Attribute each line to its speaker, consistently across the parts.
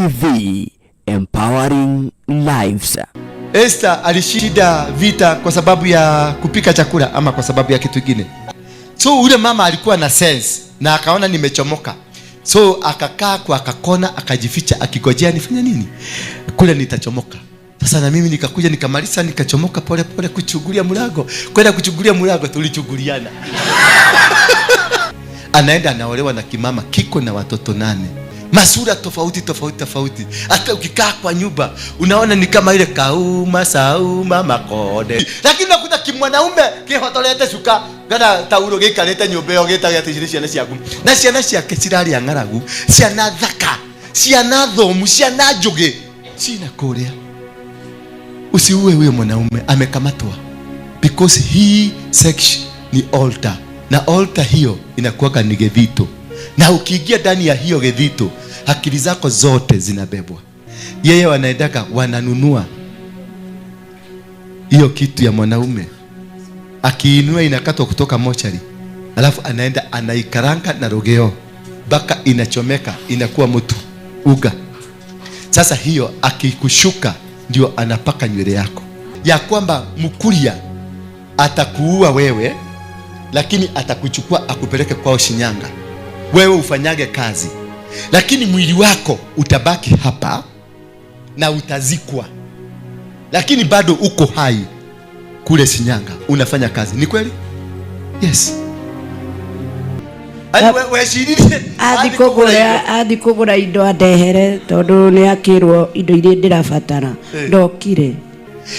Speaker 1: TV, empowering lives.
Speaker 2: Esther alishinda vita kwa sababu ya kupika chakula ama kwa sababu ya kitu kingine. So ule mama alikuwa na sense na akaona nimechomoka. So akakaa kwa akakona akajificha akigojea nifanye nini? Kule nitachomoka. Sasa na mimi nikakuja nikamaliza nikachomoka pole pole kuchungulia mlango. Kwenda kuchungulia mlango tulichunguliana. Anaenda anaolewa na kimama kiko na watoto 8. Masura tofauti tofauti tofauti. Hata ukikaa kwa nyumba unaona ni kama ile kauma sauma makode. Lakini unakuta kimwanaume kihotolete cuka kana tauro gikarite nyumba iyo gitaga ati ici ni ciana ciaku. Na ciana ciake ciraria ng'aragu, ciana thaka, ciana thomu, ciana njugi. Cina kuria. Usiue huyo mwanaume, amekamatwa. Because hii sex ni altar. Na altar hiyo inakuwaga ni gethito. Na ukiingia ndani ya hiyo gethito, akili zako zote zinabebwa. Yeye wanaendaga wananunua hiyo kitu ya mwanaume. Akiinua inakatwa kutoka mochari. Alafu anaenda anaikaranga na rogeo mpaka inachomeka, inakuwa mtu uga. Sasa hiyo akikushuka ndio anapaka nywele yako. Ya kwamba mkuria atakuua wewe, lakini atakuchukua akupeleke kwao Shinyanga. Wewe ufanyage kazi, lakini mwili wako utabaki hapa na utazikwa, lakini bado uko hai kule Shinyanga unafanya kazi. Ni kweli? Yes. Ani we shirire.
Speaker 3: Athi kugura indo andehere tondu ni akirwo indo iria ndirabatara. Ndokire.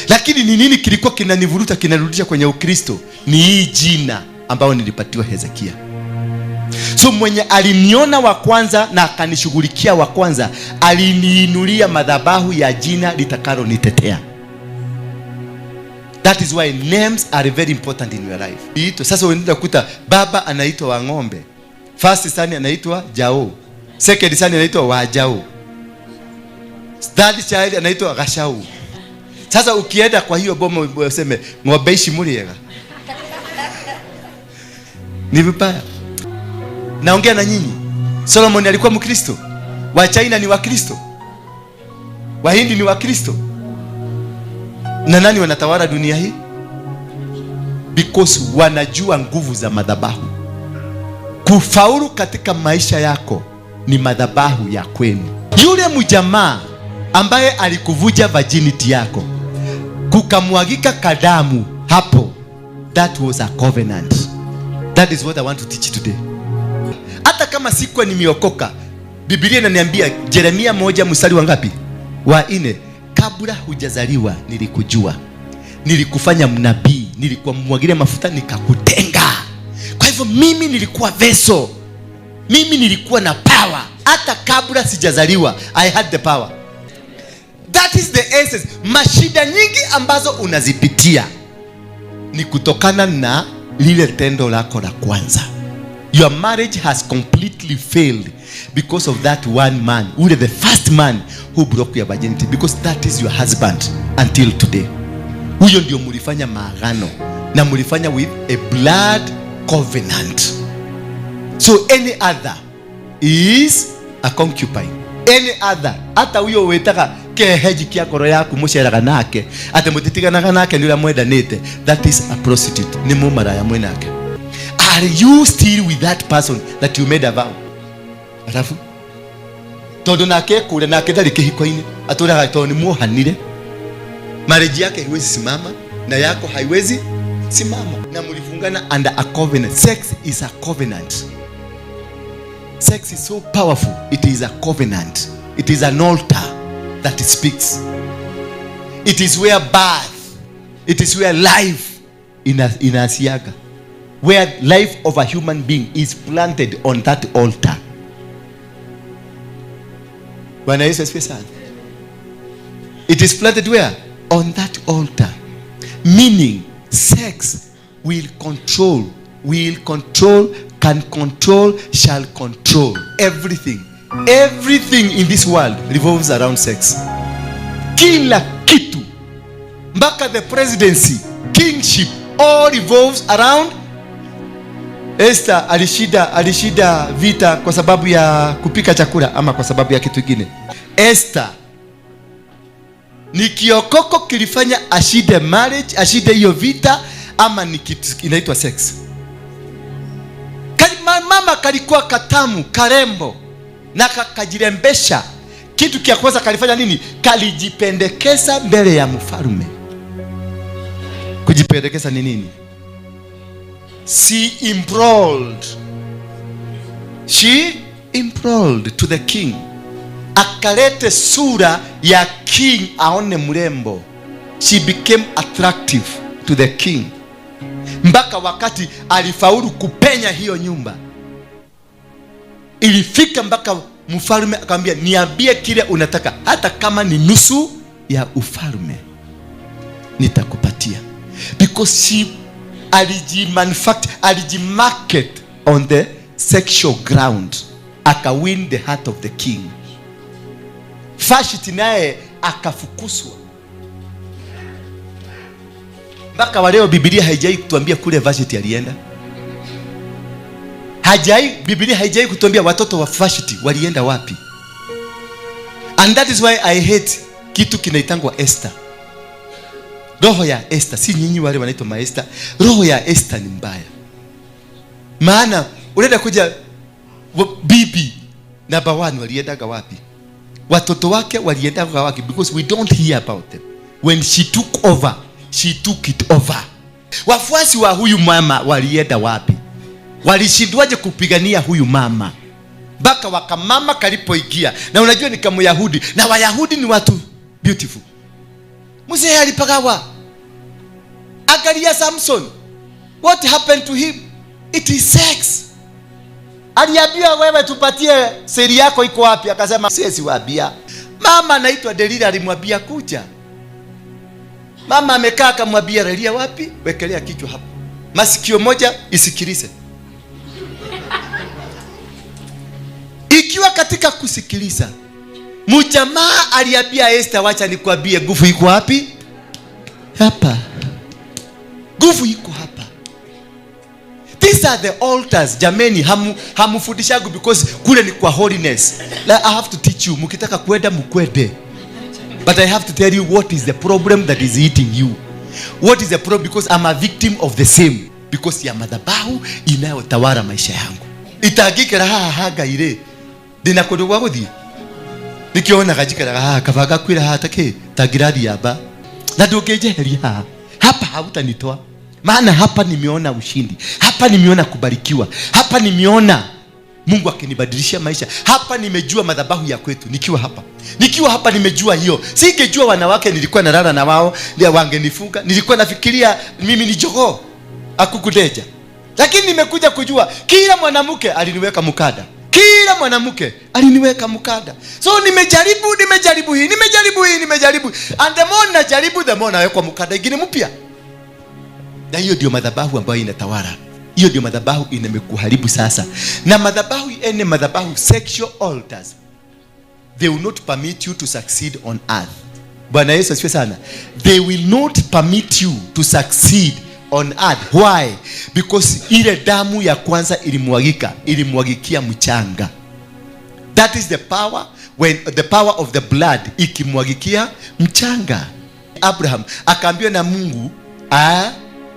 Speaker 2: Lakini ni nini kilikuwa kinanivuruta kinarudisha kwenye Ukristo? Ni hii jina ambayo nilipatiwa Hezekia. So mwenye aliniona wa kwanza na akanishughulikia wa kwanza, aliniinulia madhabahu ya jina litakalonitetea. That is why names are very important in your life. Ito, sasa unaenda kukuta baba anaitwa wa ng'ombe. First son anaitwa Jao. Second son anaitwa Wajao. Third child anaitwa Gashau. Sasa ukienda kwa hiyo boma useme ng'ombe ici muriega. Ni vibaya. Naongea na nyinyi. Solomon alikuwa Mkristo. Wa China ni Wakristo. Wahindi ni Wakristo. Na nani wanatawala dunia hii? Because wanajua nguvu za madhabahu. Kufaulu katika maisha yako ni madhabahu ya kwenu. Yule mjamaa ambaye alikuvuja virginity yako, kukamwagika kadamu hapo, that was a covenant. That is what I want to teach today. Hata kama sikuwa nimeokoka, Biblia inaniambia Yeremia 1 mstari wa ngapi? Wa 4. Kabla hujazaliwa nilikujua, nilikufanya mnabii, nilikuwa mafuta nikakutenga. Kwa hivyo mimi nilikuwa vessel, mimi nilikuwa na power hata kabla sijazaliwa. I had the power. That is the essence. Mashida nyingi ambazo unazipitia ni kutokana na lile tendo lako la kwanza. Your marriage has completely failed because of that one man, ule the first man who broke your virginity, because that is your husband until today. Huyo ndio mulifanya maagano na mulifanya with a blood covenant. So any other is a concubine. Any other, hata huyo wetaga keheji kia ngoro yaku muceraga nake ati mutitiganaga nake ni uria mwendanite, that is a prostitute. Ni mumaraya mwenake. Are you still with that person that you made a vow? Alafu tondu nake kure nake ndari kihiko-ini, aturaga tondu ni muohanire. Marriage yake haiwezi simama na yako haiwezi simama, na mulifungana under a covenant. Sex is a covenant. Sex is so powerful. It is a covenant. It is an altar that speaks. It is where birth, it is where life inaasiaga. Where life of a human being is planted on that altar. Bwana Yesu asifiwe sana. It is planted where? On that altar. Meaning sex will control, will control, can control, shall control everything. Everything in this world revolves around sex. Kila kitu, mpaka the presidency, kingship, all revolves around. Esther alishinda vita kwa sababu ya kupika chakula ama kwa sababu ya kitu kingine. Esther ni kiokoko kilifanya ashide marriage, ashide hiyo vita, ama ni kitu inaitwa sex? Mama kalikuwa katamu, karembo na kakajirembesha. Kitu kia kwanza kalifanya nini? Kalijipendekeza mbele ya mfalme. Kujipendekeza ni nini? She implored. She implored to the king. Akalete sura ya king aone mrembo. She became attractive to the king mpaka wakati alifaulu kupenya hiyo nyumba. Ilifika mpaka mfalme akamwambia, niambie kile unataka, hata kama ni nusu ya ufalme nitakupatia. Because she alijimanufacture, alijimarket on the sexual ground, akawin the heart of the king. Vashti naye akafukuzwa. Mpaka wa leo Biblia haijai kutuambia kule Vashti alienda. Biblia haijai kutuambia watoto wa Vashti walienda wapi. And that is why I hate kitu kinaitangwa Esther. Roho ya Esther, si nyinyi wale wanaitwa maesther. Roho ya Esther ni mbaya. Maana unaenda kuja bibi number 1 waliendaga wapi? Watoto wake waliendaga wapi? Because we don't hear about them. When she took over, she took it over. Wafuasi wa huyu mama walienda wapi? Walishindwaje kupigania huyu mama? Mpaka wakamama kalipoingia. Na unajua ni kama Yahudi, na Wayahudi ni watu beautiful. Mzee alipagawa. Angalia Samson. What happened to him? It is sex. Aliambiwa wewe tupatie siri yako iko wapi? Akasema siwezi waambia. Mama anaitwa Delila alimwambia kuja. Mama amekaa akamwambia lalia wapi? Wekelea kichwa hapo. Masikio moja isikilize. Ikiwa katika kusikiliza, mjamaa aliambia Esther, wacha nikwambie nguvu iko wapi? Hapa. Nguvu iko hapa. These are the altars. Jameni, hamufundishagu because kule ni kwa holiness. Like, I have to teach you. Mkitaka kwenda mkwende. But I have to tell you what is the problem that is eating you. What is the problem? Because I'm a victim of the same. Because ya madhabahu inayotawala maisha yangu. Itangikera haha hangaire. Ndina kundu gwa guthie. Nikionaga njikaraga haha kaba ngakwira haha ta ta ngirathi ya mba. Na ndũngĩnjeheria haha. Hapa hautanitoa. Maana hapa nimeona ushindi. Hapa nimeona kubarikiwa. Hapa nimeona Mungu akinibadilishia maisha. Hapa nimejua madhabahu ya kwetu nikiwa hapa. Nikiwa hapa nimejua hiyo. Singejua wanawake nilikuwa nalala na wao, ndio wangenifunga. Nilikuwa nafikiria mimi ni jogoo akukudeja. Lakini nimekuja kujua kila mwanamke aliniweka mkada. Kila mwanamke aliniweka mkada. So nimejaribu, nimejaribu hii, nimejaribu hii, nimejaribu. And the more najaribu, the more nawekwa mkada ingine mpya. Na hiyo ndio madhabahu ambayo inatawala. Hiyo ndio madhabahu inamekuharibu sasa. Na madhabahu ene madhabahu sexual altars, they will not permit you to succeed on earth. Bwana Yesu asifiwe sana. They will not permit you to succeed on earth. Why? Because ile damu ya kwanza ilimwagika, ilimwagikia mchanga. That is the power, when the power of the blood ikimwagikia mchanga. Abraham akaambiwa na Mungu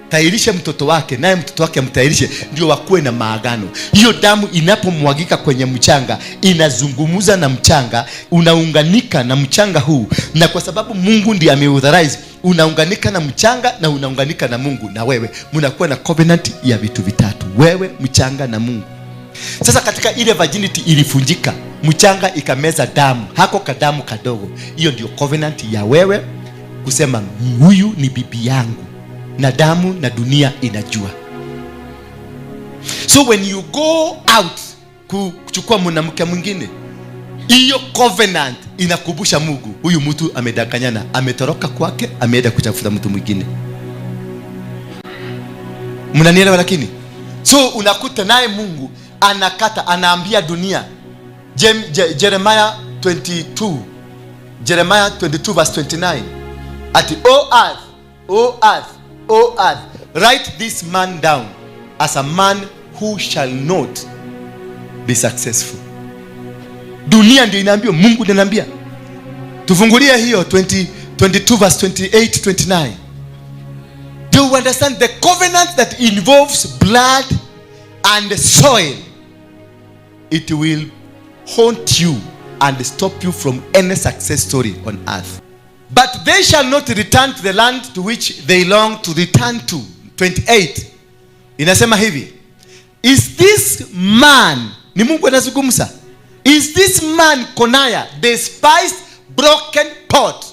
Speaker 2: tairishe mtoto wake, naye mtoto wake amtairishe, ndio wakuwe na maagano. Hiyo damu inapomwagika kwenye mchanga, inazungumza na mchanga, unaunganika na mchanga huu. Na kwa sababu Mungu ndiye ameauthorize, unaunganika na mchanga na unaunganika na Mungu, na wewe mnakuwa na covenant ya vitu vitatu, wewe, mchanga na Mungu. Sasa katika ile virginity ilifunjika, mchanga ikameza damu, hako kadamu kadogo. Hiyo ndio covenant ya wewe kusema huyu ni bibi yangu, na damu na dunia inajua. So when you go out kuchukua mwanamke mwingine, hiyo covenant inakumbusha Mungu, huyu mtu amedanganyana, ametoroka kwake, ameenda kutafuta mtu mwingine. Mnanielewa? Lakini so unakuta naye Mungu anakata, anaambia dunia. Jeremiah 22, Jeremiah 22 verse 29, ati O earth, O earth, O earth, write this man down as a man who shall not be successful. Dunia ndio inaambiwa, Mungu ndiye anaambia. Tufungulie hiyo 20, 22 verse 28 29. Do you understand the covenant that involves blood and soil? It will haunt you and stop you from any success story on earth. But they shall not return to the land to which they long to return to. 28 inasema hivi, is this man, ni Mungu anazungumza, is this man Coniah despised broken pot?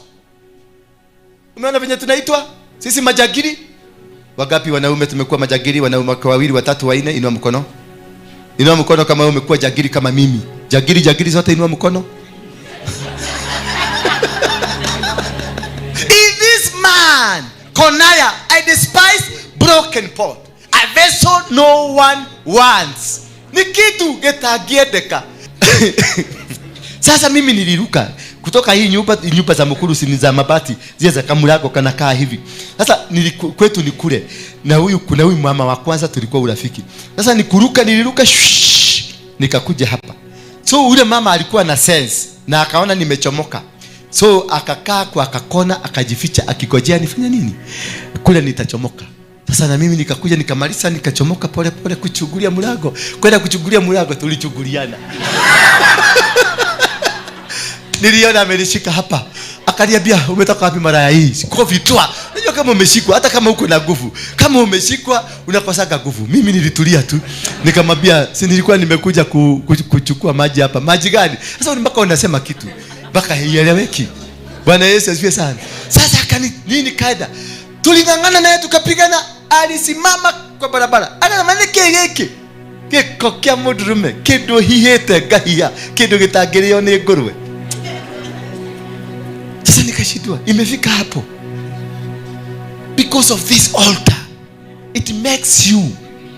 Speaker 2: Umeona venye tunaitwa sisi majagiri? Wagapi wanaume tumekuwa majagiri? Wanaume wawili, watatu, wanne, inua mkono. Inua mkono kama wewe umekuwa jagiri kama mimi. Jagiri, jagiri zote inua mkono. Is this man Coniah a despised broken pot, a vessel no one wants? Ni kitu gĩtangĩendeka. Sasa mimi niliruka kutoka hii nyumba, nyumba za Mukuru si ni za mabati, zile za kamlango kana kaa hivi. Sasa kwetu ni kule, na huyu kuna huyu mama wa kwanza tulikuwa urafiki. Sasa nikuruka, niliruka shh, nikakuja hapa. So yule mama alikuwa na sense na akaona nimechomoka. So akakaa kwa akakona akajificha akigojea nifanye nini? Kule nitachomoka. Sasa na mimi nikakuja nikamaliza nikachomoka pole pole kuchungulia mlango. Kwenda kuchungulia mlango tulichunguliana. Niliona amelishika hapa. Akaniambia umetoka wapi mara hii? Kofi toa. Unajua kama umeshikwa hata kama uko na nguvu. Kama umeshikwa unakosaga nguvu. Mimi nilitulia tu. Nikamwambia si nilikuwa nimekuja kuchukua maji hapa. Maji gani? Sasa mpaka unasema kitu. Mpaka haieleweki. Bwana Yesu asifiwe sana. Sasa akani nini kaida? Tulingangana naye tukapigana, alisimama kwa barabara. Ana maana kegeke. Gĩko kĩa mũndũrũme, kĩndũ hihĩte ngahia, kĩndũ gĩtangĩrĩo nĩ ngũrwe. Sasa nikashindwa, imefika hapo. Because of this altar, it makes you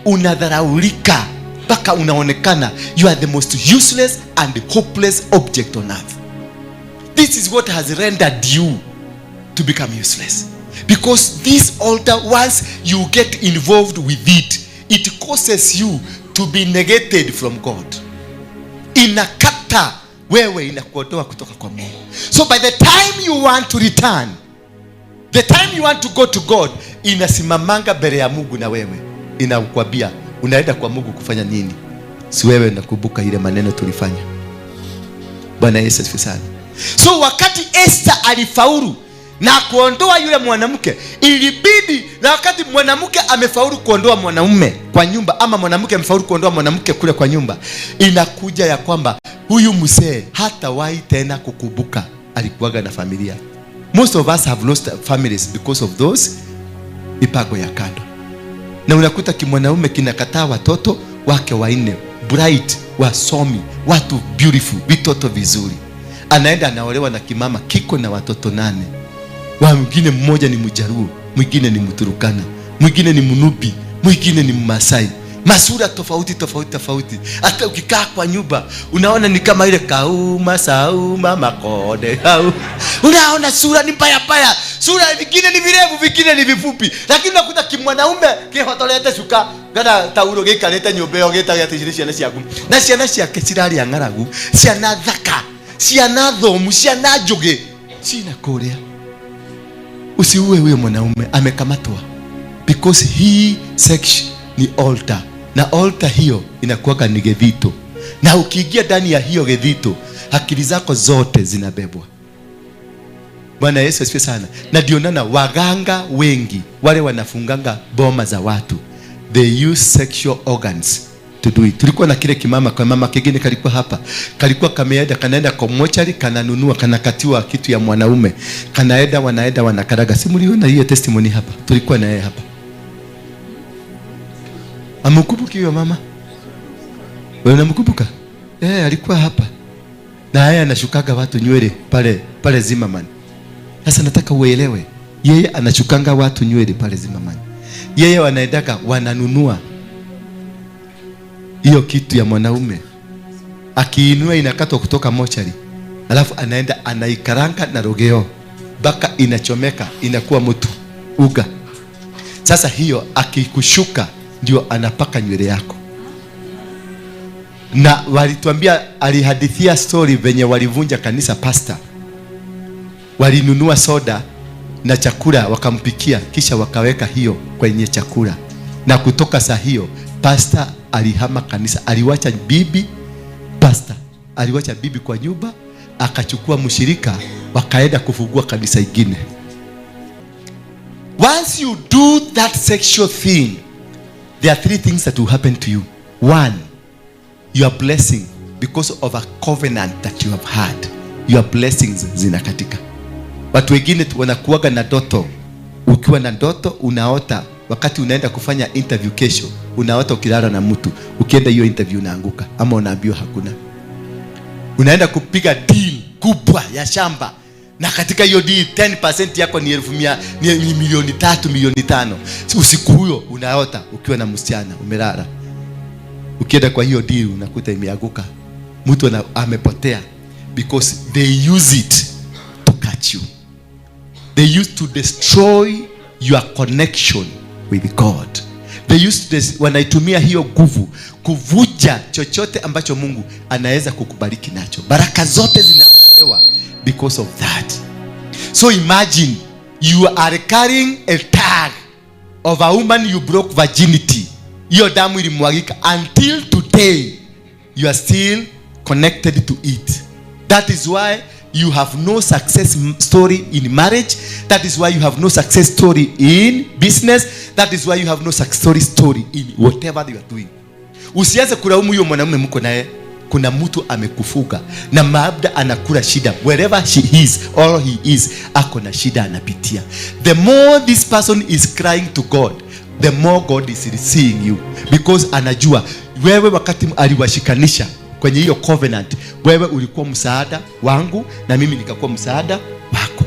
Speaker 2: unadharaulika mpaka unaonekana you are the most useless and hopeless object on earth. This is what has rendered you to become useless. Because this altar, once you get involved with it, it causes you to be negated from God. Inakata wewe, inakuondoa kutoka kwa Mungu. So by the time you want to return, the time you want to go to God, inasimamanga mbele ya Mungu na wewe inakuambia unaenda kwa Mungu kufanya nini? Si wewe unakumbuka ile maneno tulifanya? Bwana Yesu asifiwe sana. So wakati Esther alifaulu na kuondoa yule mwanamke, ilibidi, na wakati mwanamke amefaulu kuondoa mwanaume kwa nyumba, ama mwanamke amefaulu kuondoa mwanamke kule kwa nyumba, inakuja ya kwamba huyu mzee hatawahi tena kukumbuka alikuwaga na familia. Most of us have lost families because of those mipango ya kando. Na unakuta kimwanaume kinakataa watoto wake wanne, bright, wasomi, watu beautiful, vitoto vizuri. Anaenda anaolewa na kimama kiko na watoto 8. Wa mwingine mmoja ni Mjaluo, mwingine ni Mturukana, mwingine ni Mnubi, mwingine ni Mmasai. Masura tofauti tofauti tofauti. Hata ukikaa kwa nyumba unaona ni kama ile kauma sauma makode. Unaona sura ni mbaya mbaya. Sura vingine ni virefu, vingine ni vifupi. Lakini unakuta kimwanaume kihotolete shuka kana tauro gikarete nyumba yo gitaga ati ciana ciaku. Na ciana ciake ciraria ng'aragu, ciana thaka, ciana thomu, ciana njugi. Cina kuria. Usiue huyo mwanaume, amekamatwa. Because he sex ni altar. Na altar hiyo inakuwa ni gethito. Na ukiingia ndani ya hiyo gethito, akili zako zote zinabebwa. Bwana Yesu asifiwe sana. Na ndio naona waganga wengi wale wanafunganga boma za watu, they use sexual organs to do it. Tulikuwa na kile kimama, kwa mama kingine kalikuwa hapa, kalikuwa kameenda, kanaenda kwa mochari, kananunua, kanakatiwa kitu ya mwanaume, kanaenda, wanaenda wanakaraga. Si mliona hiyo testimony hapa? Tulikuwa na yeye hapa. Amkumbuki huyo mama? Wewe unamkumbuka? Alikuwa hapa. Na yeye anashukaga watu nywele pale pale Zimmerman. Sasa nataka uelewe, yeye anashukanga watu nywele pale Zimmerman. Yeye wanaendaga wananunua hiyo kitu ya mwanaume. Akiinua inakatwa kutoka mochari. Alafu anaenda anaikaranga na rogeo mpaka inachomeka, inakuwa moto uga. Sasa hiyo akikushuka ndio anapaka nywele yako. Na walituambia, alihadithia story venye walivunja kanisa pastor. Walinunua soda na chakula wakampikia, kisha wakaweka hiyo kwenye chakula. Na kutoka saa hiyo pastor alihama kanisa, aliwacha bibi pastor, aliwacha bibi kwa nyumba, akachukua mshirika, wakaenda kufungua kanisa ingine. Once you do that sexual thing, there are three things that will happen to you. One, your blessing, because of a covenant that you have had, your blessings zinakatika. Watu wengine wanakuwaga na ndoto. Ukiwa na ndoto unaota wakati unaenda kufanya interview kesho, unaota ukilala na mtu, ukienda hiyo interview unaanguka ama unaambiwa hakuna. Unaenda kupiga deal kubwa ya shamba, na katika hiyo deal 10% yako ni 100,000, ni 3 milioni, 5 milioni. Usiku huyo unaota ukiwa na msichana umelala, ukienda kwa hiyo deal unakuta imeanguka, mtu amepotea, because they use it to catch you. They used to destroy your connection with God. They used to wanaitumia hiyo nguvu kuvuja chochote ambacho Mungu anaweza kukubariki nacho. Baraka zote zinaondolewa because of that. So imagine you are carrying a tag of a woman you broke virginity. Hiyo damu ilimwagika, until today you are still connected to it. That is why you have no success story in marriage. That is why you have no success story in business. That is why you have no success story in whatever you are doing. Usianze kulaumu huyo mwanamume mko naye. Kuna mtu amekufuga na labda anakula shida wherever she is or he is, ako na shida anapitia. The more this person is crying to God, the more God is seeing you, because anajua wewe wakati aliwashikanisha kwenye hiyo covenant, wewe ulikuwa msaada wangu na mimi nikakuwa msaada wako.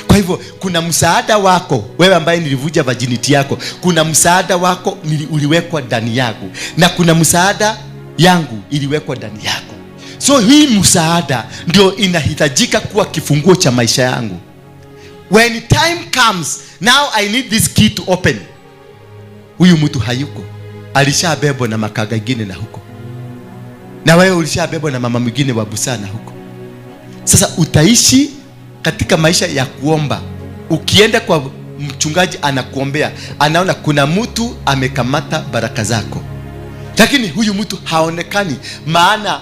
Speaker 2: Kwa hivyo kuna msaada wako wewe ambaye nilivuja virginity yako, kuna msaada wako uliwekwa ndani yangu, na kuna msaada yangu iliwekwa ndani yako. So hii msaada ndio inahitajika kuwa kifunguo cha maisha yangu. When time comes, now I need this key to open. Huyu mtu hayuko, alishabebwa na makaga ingine na huko, na wewe ulishabebwa na mama mwingine wa busana huko. Sasa utaishi katika maisha ya kuomba. Ukienda kwa mchungaji anakuombea, anaona kuna mtu amekamata baraka zako, lakini huyu mtu haonekani, maana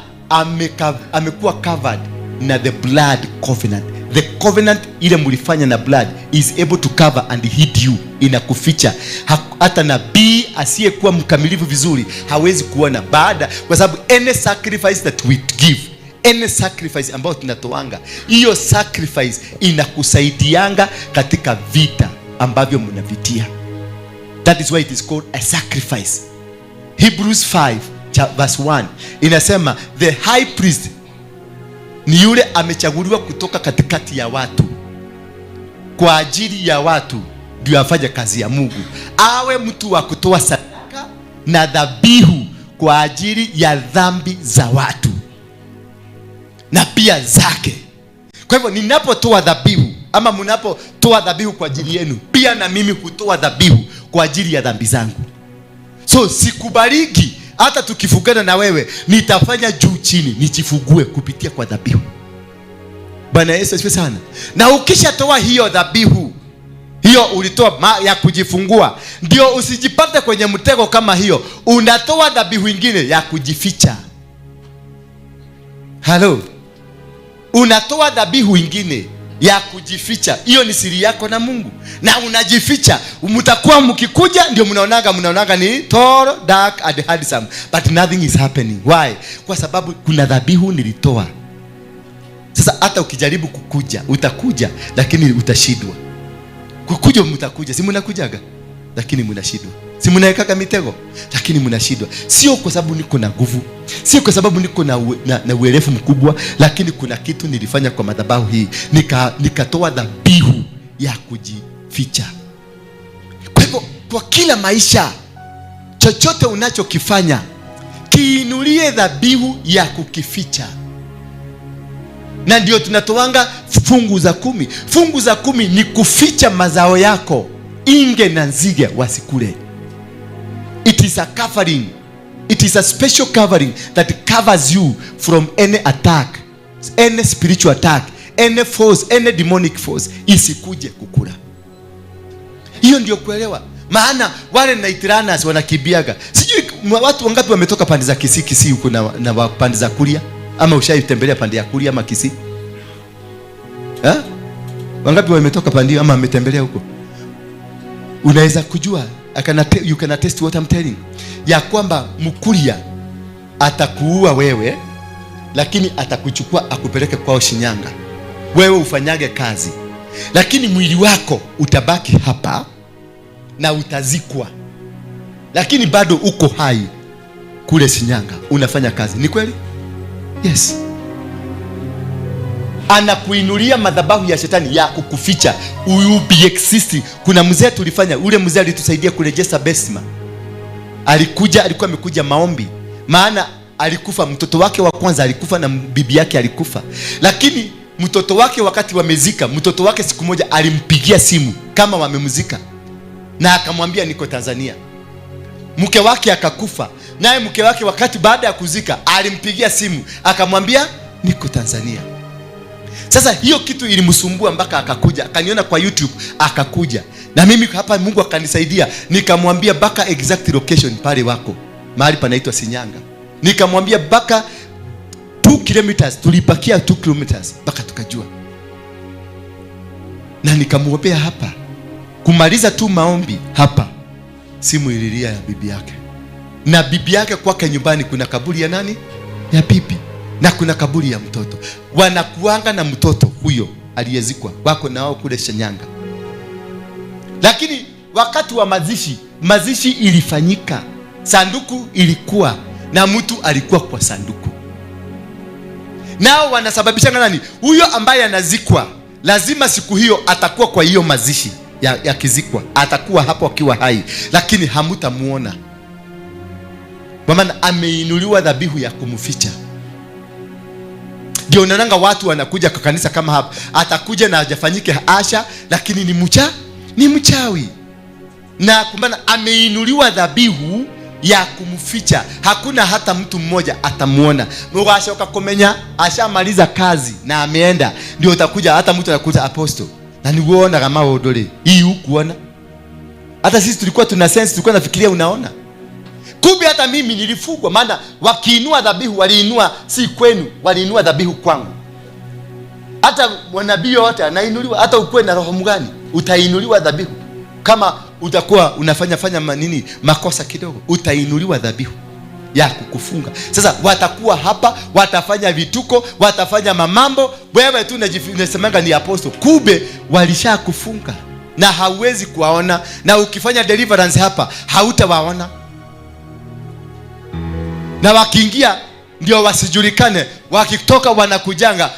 Speaker 2: amekuwa covered na the blood covenant. The covenant ile mlifanya na blood is able to cover and hid you, inakuficha. Hata nabii asiyekuwa mkamilifu vizuri hawezi kuona baada, kwa sababu any sacrifice that we give, any sacrifice ambayo tunatoanga, hiyo sacrifice inakusaidianga katika vita ambavyo mnavitia. That is why it is called a sacrifice. Hebrews 5 verse 1 inasema the high priest ni yule amechaguliwa kutoka katikati ya watu kwa ajili ya watu ndio afanye kazi ya Mungu, awe mtu wa kutoa sadaka na dhabihu kwa ajili ya dhambi za watu na pia zake. Kwa hivyo ninapotoa dhabihu ama mnapotoa dhabihu kwa ajili yenu, pia na mimi hutoa dhabihu kwa ajili ya dhambi zangu. So sikubaliki hata tukifugana na wewe, nitafanya juu chini nijifugue kupitia kwa dhabihu. Bwana Yesu asifiwe sana. Na ukishatoa hiyo dhabihu, hiyo ulitoa ya kujifungua, ndio usijipate kwenye mtego kama hiyo, unatoa dhabihu ingine ya kujificha. Halo, unatoa dhabihu ingine ya kujificha. Hiyo ni siri yako na Mungu, na unajificha. Mtakuwa mkikuja ndio mnaonaga ni tall, dark and handsome, but nothing is happening. Why? Kwa sababu kuna dhabihu nilitoa. Sasa hata ukijaribu kukuja utakuja, lakini utashindwa kukuja. Mtakuja, si mnakujaga, lakini mnashindwa. Si mnawekaga mitego, lakini mnashindwa. Sio kwa sababu niko na nguvu, sio kwa sababu niko na uerefu mkubwa, lakini kuna kitu nilifanya kwa madhabahu hii, nikatoa dhabihu ya kujificha. Kwa hivyo kwa kila maisha, chochote unachokifanya kiinulie dhabihu ya kukificha. Na ndio tunatoanga fungu za 10. Fungu za 10 ni kuficha mazao yako, inge na nzige wasikule. It is a covering. It is a special covering that covers you from any attack, any spiritual attack, Any force, any demonic force isikuje kukula. Hiyo ndio kuelewa. Maana wale night runners wanakimbiaga. Sijui watu wangapi wametoka pande za Kisii, Kisii huko na pande za Kuria, ama ushaitembelea pande ya Kuria ama Kisii? Eh? Wangapi wametoka pande ama wametembelea huko? Unaweza kujua, you can attest what I'm telling, ya kwamba Mkuria atakuua wewe, lakini atakuchukua akupeleke kwao Shinyanga. Wewe ufanyage kazi, lakini mwili wako utabaki hapa na utazikwa, lakini bado uko hai kule Shinyanga unafanya kazi. Ni kweli? Yes. Anakuinulia madhabahu ya shetani ya kukuficha, you be existing. Kuna mzee tulifanya, ule mzee alitusaidia kurejesha Besma. Alikuja, alikuwa amekuja maombi, maana alikufa mtoto wake wa kwanza alikufa na bibi yake alikufa, lakini mtoto wake wakati wamezika mtoto wake, siku moja alimpigia simu kama wamemzika, na akamwambia niko Tanzania. Mke wake akakufa, naye mke wake wakati baada ya kuzika alimpigia simu akamwambia niko Tanzania. Sasa hiyo kitu ilimsumbua mpaka akakuja akaniona kwa YouTube, akakuja na mimi hapa, Mungu akanisaidia, nikamwambia mpaka exact location pale wako mahali panaitwa Shinyanga, nikamwambia mpaka 2 kilometers, tulipakia 2 kilometers mpaka tukajua, na nikamwombea hapa. Kumaliza tu maombi hapa, simu ililia ya bibi yake, na bibi yake kwake nyumbani kuna kaburi ya nani? Ya bibi, na kuna kaburi ya mtoto. Wanakuanga na mtoto huyo aliyezikwa, wako na wao kule Shinyanga. Lakini wakati wa mazishi, mazishi ilifanyika, sanduku ilikuwa na mtu alikuwa kwa sanduku. Nao wanasababisha nani? Huyo ambaye anazikwa lazima siku hiyo atakuwa kwa hiyo mazishi ya kizikwa, atakuwa hapo akiwa hai, lakini hamutamuona, kwa maana ameinuliwa dhabihu ya kumficha. Ndio unaonanga watu wanakuja kwa kanisa kama hapa, atakuja na hajafanyike asha, lakini ni mchawi, na kumana ameinuliwa dhabihu ya kumficha. Hakuna hata mtu mmoja atamuona. Mugashoka kumenya ashamaliza kazi na ameenda, ndio utakuja hata mtu anakuta apostle na niguona kama odole hii hukuona. Hata sisi tulikuwa tuna sense, tulikuwa nafikiria unaona. Kumbe hata mimi nilifugwa, maana wakiinua dhabihu waliinua si kwenu, waliinua dhabihu kwangu. Hata mwanabii yote anainuliwa, hata ukuwe na roho mgani utainuliwa dhabihu. Kama utakuwa unafanya fanya nini makosa kidogo, utainuliwa dhabihu ya kukufunga. Sasa watakuwa hapa, watafanya vituko, watafanya mamambo, wewe tu unasemanga ni apostle, kumbe walishakufunga na hauwezi kuwaona, na ukifanya deliverance hapa hautawaona. Na wakiingia ndio wasijulikane, wakitoka wanakujanga.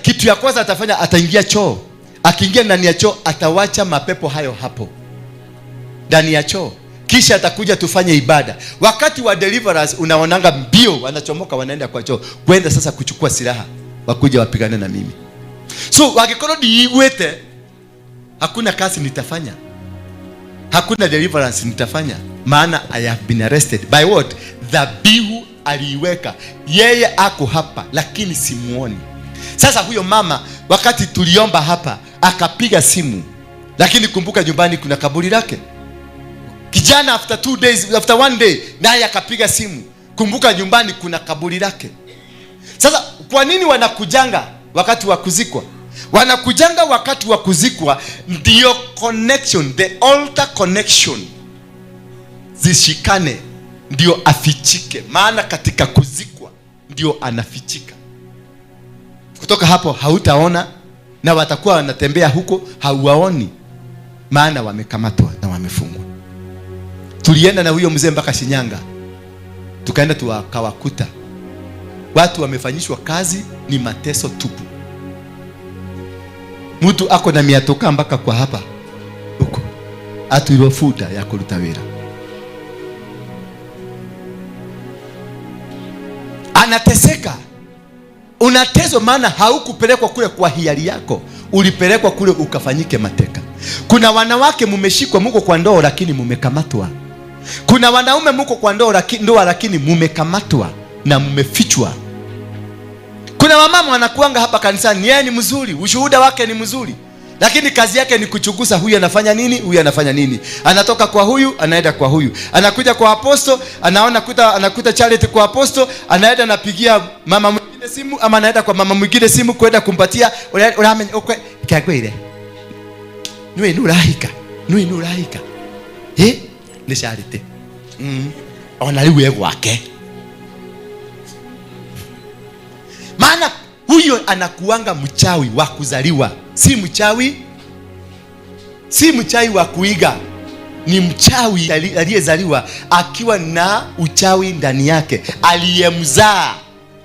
Speaker 2: Kitu ya kwanza atafanya, ataingia choo. Akiingia ndani ya choo atawacha mapepo hayo hapo ndani ya choo, kisha atakuja tufanye ibada. Wakati wa deliverance unaonanga mbio wanachomoka, wanaenda kwa choo kwenda sasa kuchukua silaha, wakuja wapigane na mimi. So wakikorwo ndiiguĩte, hakuna kazi nitafanya, hakuna deliverance nitafanya, maana I have been arrested by what? Dhabihu aliiweka yeye, ako hapa lakini simuoni. Sasa huyo mama wakati tuliomba hapa akapiga simu, lakini kumbuka nyumbani kuna kaburi lake. Kijana after 2 days, after 1 day naye akapiga simu, kumbuka nyumbani kuna kaburi lake. Sasa kwa nini wanakujanga wakati wa kuzikwa? Wanakujanga wakati wa kuzikwa ndio connection, the altar connection zishikane, ndio afichike. Maana katika kuzikwa ndio anafichika. Kutoka hapo hautaona, na watakuwa wanatembea huko hauwaoni, maana wamekamatwa na wamefungwa. Tulienda na huyo mzee mpaka Shinyanga, tukaenda tukawakuta watu wamefanyishwa kazi, ni mateso tupu. Mtu ako na miatoka mpaka kwa hapa huko, atuirofuta ya kuruta wira, anateseka. Unateswa maana haukupelekwa kule kwa hiari yako, ulipelekwa kule ukafanyike mateka. Kuna wanawake mumeshikwa, muko kwa ndoa lakini mumekamatwa. Kuna wanaume muko kwa ndoa lakini mumekamatwa na mumefichwa. Kuna Kuna wamama wanakuanga hapa kanisani, yeye ni mzuri, ushuhuda wake ni mzuri, lakini kazi yake ni kuchunguza huyu anafanya nini, huyu anafanya nini. Anatoka kwa huyu anaenda kwa huyu, anakuja kwa apostle, anaona kuta, anakuta Charity kwa apostle, anaenda anapigia mama mwingine simu ama anaenda kwa mama mwingine simu kwenda kumpatia uramenya ukwe kagwire niwe nurahika, niwe nurahika, eh, ni Charity ona riu e gwake. Maana huyo anakuanga mchawi wa kuzaliwa, si mchawi, si mchawi wa kuiga, ni mchawi aliyezaliwa akiwa na uchawi ndani yake. Aliyemzaa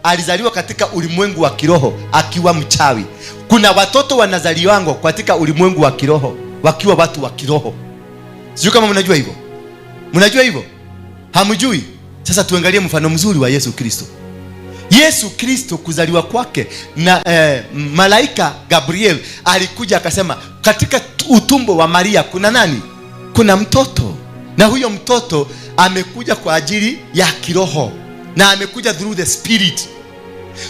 Speaker 2: alizaliwa katika ulimwengu wa kiroho akiwa mchawi. Kuna watoto wanazaliwango katika ulimwengu wa kiroho wakiwa watu wa kiroho. Sijui kama mnajua hivyo. Mnajua hivyo? Hamjui? Sasa tuangalie mfano mzuri wa Yesu Kristo. Yesu Kristo kuzaliwa kwake na malaika Gabriel alikuja akasema katika utumbo wa Maria kuna nani? Kuna mtoto. Na huyo mtoto amekuja kwa ajili ya kiroho na amekuja through the spirit.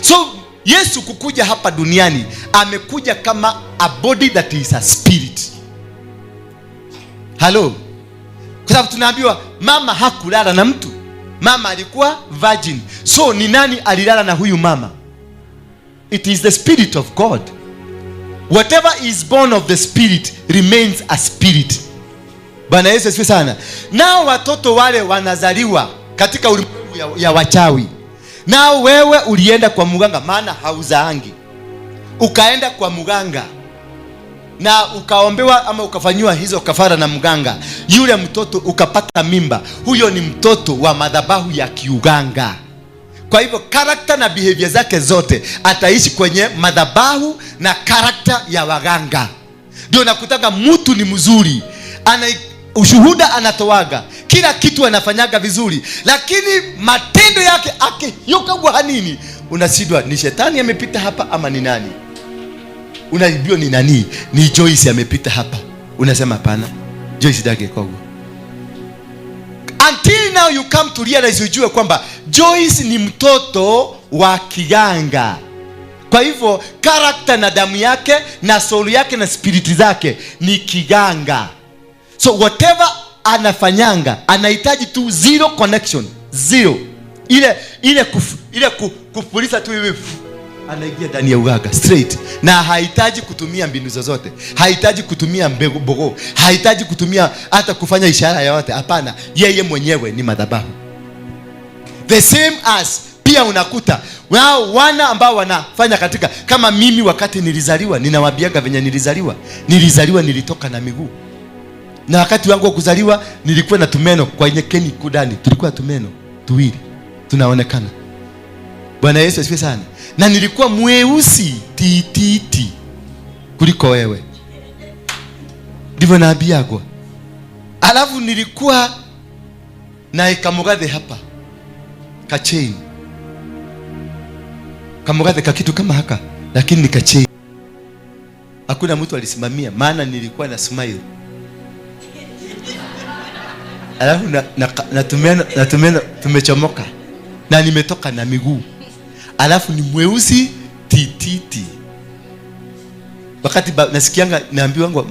Speaker 2: So Yesu kukuja hapa duniani amekuja kama a body that is a spirit. Hello. Kwa sababu tunaambiwa mama hakulala na mtu. Mama alikuwa virgin. So ni nani alilala na huyu mama? It is the spirit of God. Whatever is born of the spirit remains a spirit. Bwana Yesu asifiwe sana. Nao watoto wale wanazaliwa katika ulimwengu ya wachawi. Nao wewe ulienda kwa mganga, maana hauzaangi. Ukaenda kwa mganga na ukaombewa ama ukafanyiwa hizo kafara na mganga, yule mtoto ukapata mimba, huyo ni mtoto wa madhabahu ya kiuganga. Kwa hivyo character na behavior zake zote ataishi kwenye madhabahu na character ya waganga. Ndio nakutaka mtu ni mzuri, ana ushuhuda, anatoaga kila kitu, anafanyaga vizuri, lakini matendo yake akiyuka hanini, unashindwa ni shetani amepita hapa ama ni nani? Unaibiwa ni nani? Ni Joyce amepita hapa. Unasema hapana, Joyce dage kogo. Until now you come to realize, ujue kwamba Joyce ni mtoto wa kiganga. Kwa hivyo character na damu yake na soul yake na spirit zake ni kiganga. So whatever anafanyanga anahitaji tu zero connection, zero. Ile ile ile kupuliza tu hivi, anaingia ndani ya uganga straight, na hahitaji kutumia mbinu zozote, hahitaji kutumia mbegu bogo, hahitaji kutumia hata kufanya ishara yoyote. Hapana, yeye mwenyewe ni madhabahu. The same as pia unakuta wao wana ambao wanafanya katika, kama mimi wakati nilizaliwa, ninawaambiaga venye nilizaliwa. Nilizaliwa nilitoka na miguu, na wakati wangu wa kuzaliwa nilikuwa na tumeno kwenye keni kudani, tulikuwa tumeno tuwili tunaonekana. Bwana Yesu asifiwe sana. Na nilikuwa mweusi tititi kuliko wewe, ndivyo naambiagwa. Alafu nilikuwa na kamugathe hapa kachain, kamugathe kakitu kama haka, lakini ni kachain. Hakuna mtu alisimamia, maana nilikuwa na smile. Alafu na tumeno tumechomoka na nimetoka na miguu, alafu ni mweusi tititi. Wakati nasikianga naambiwa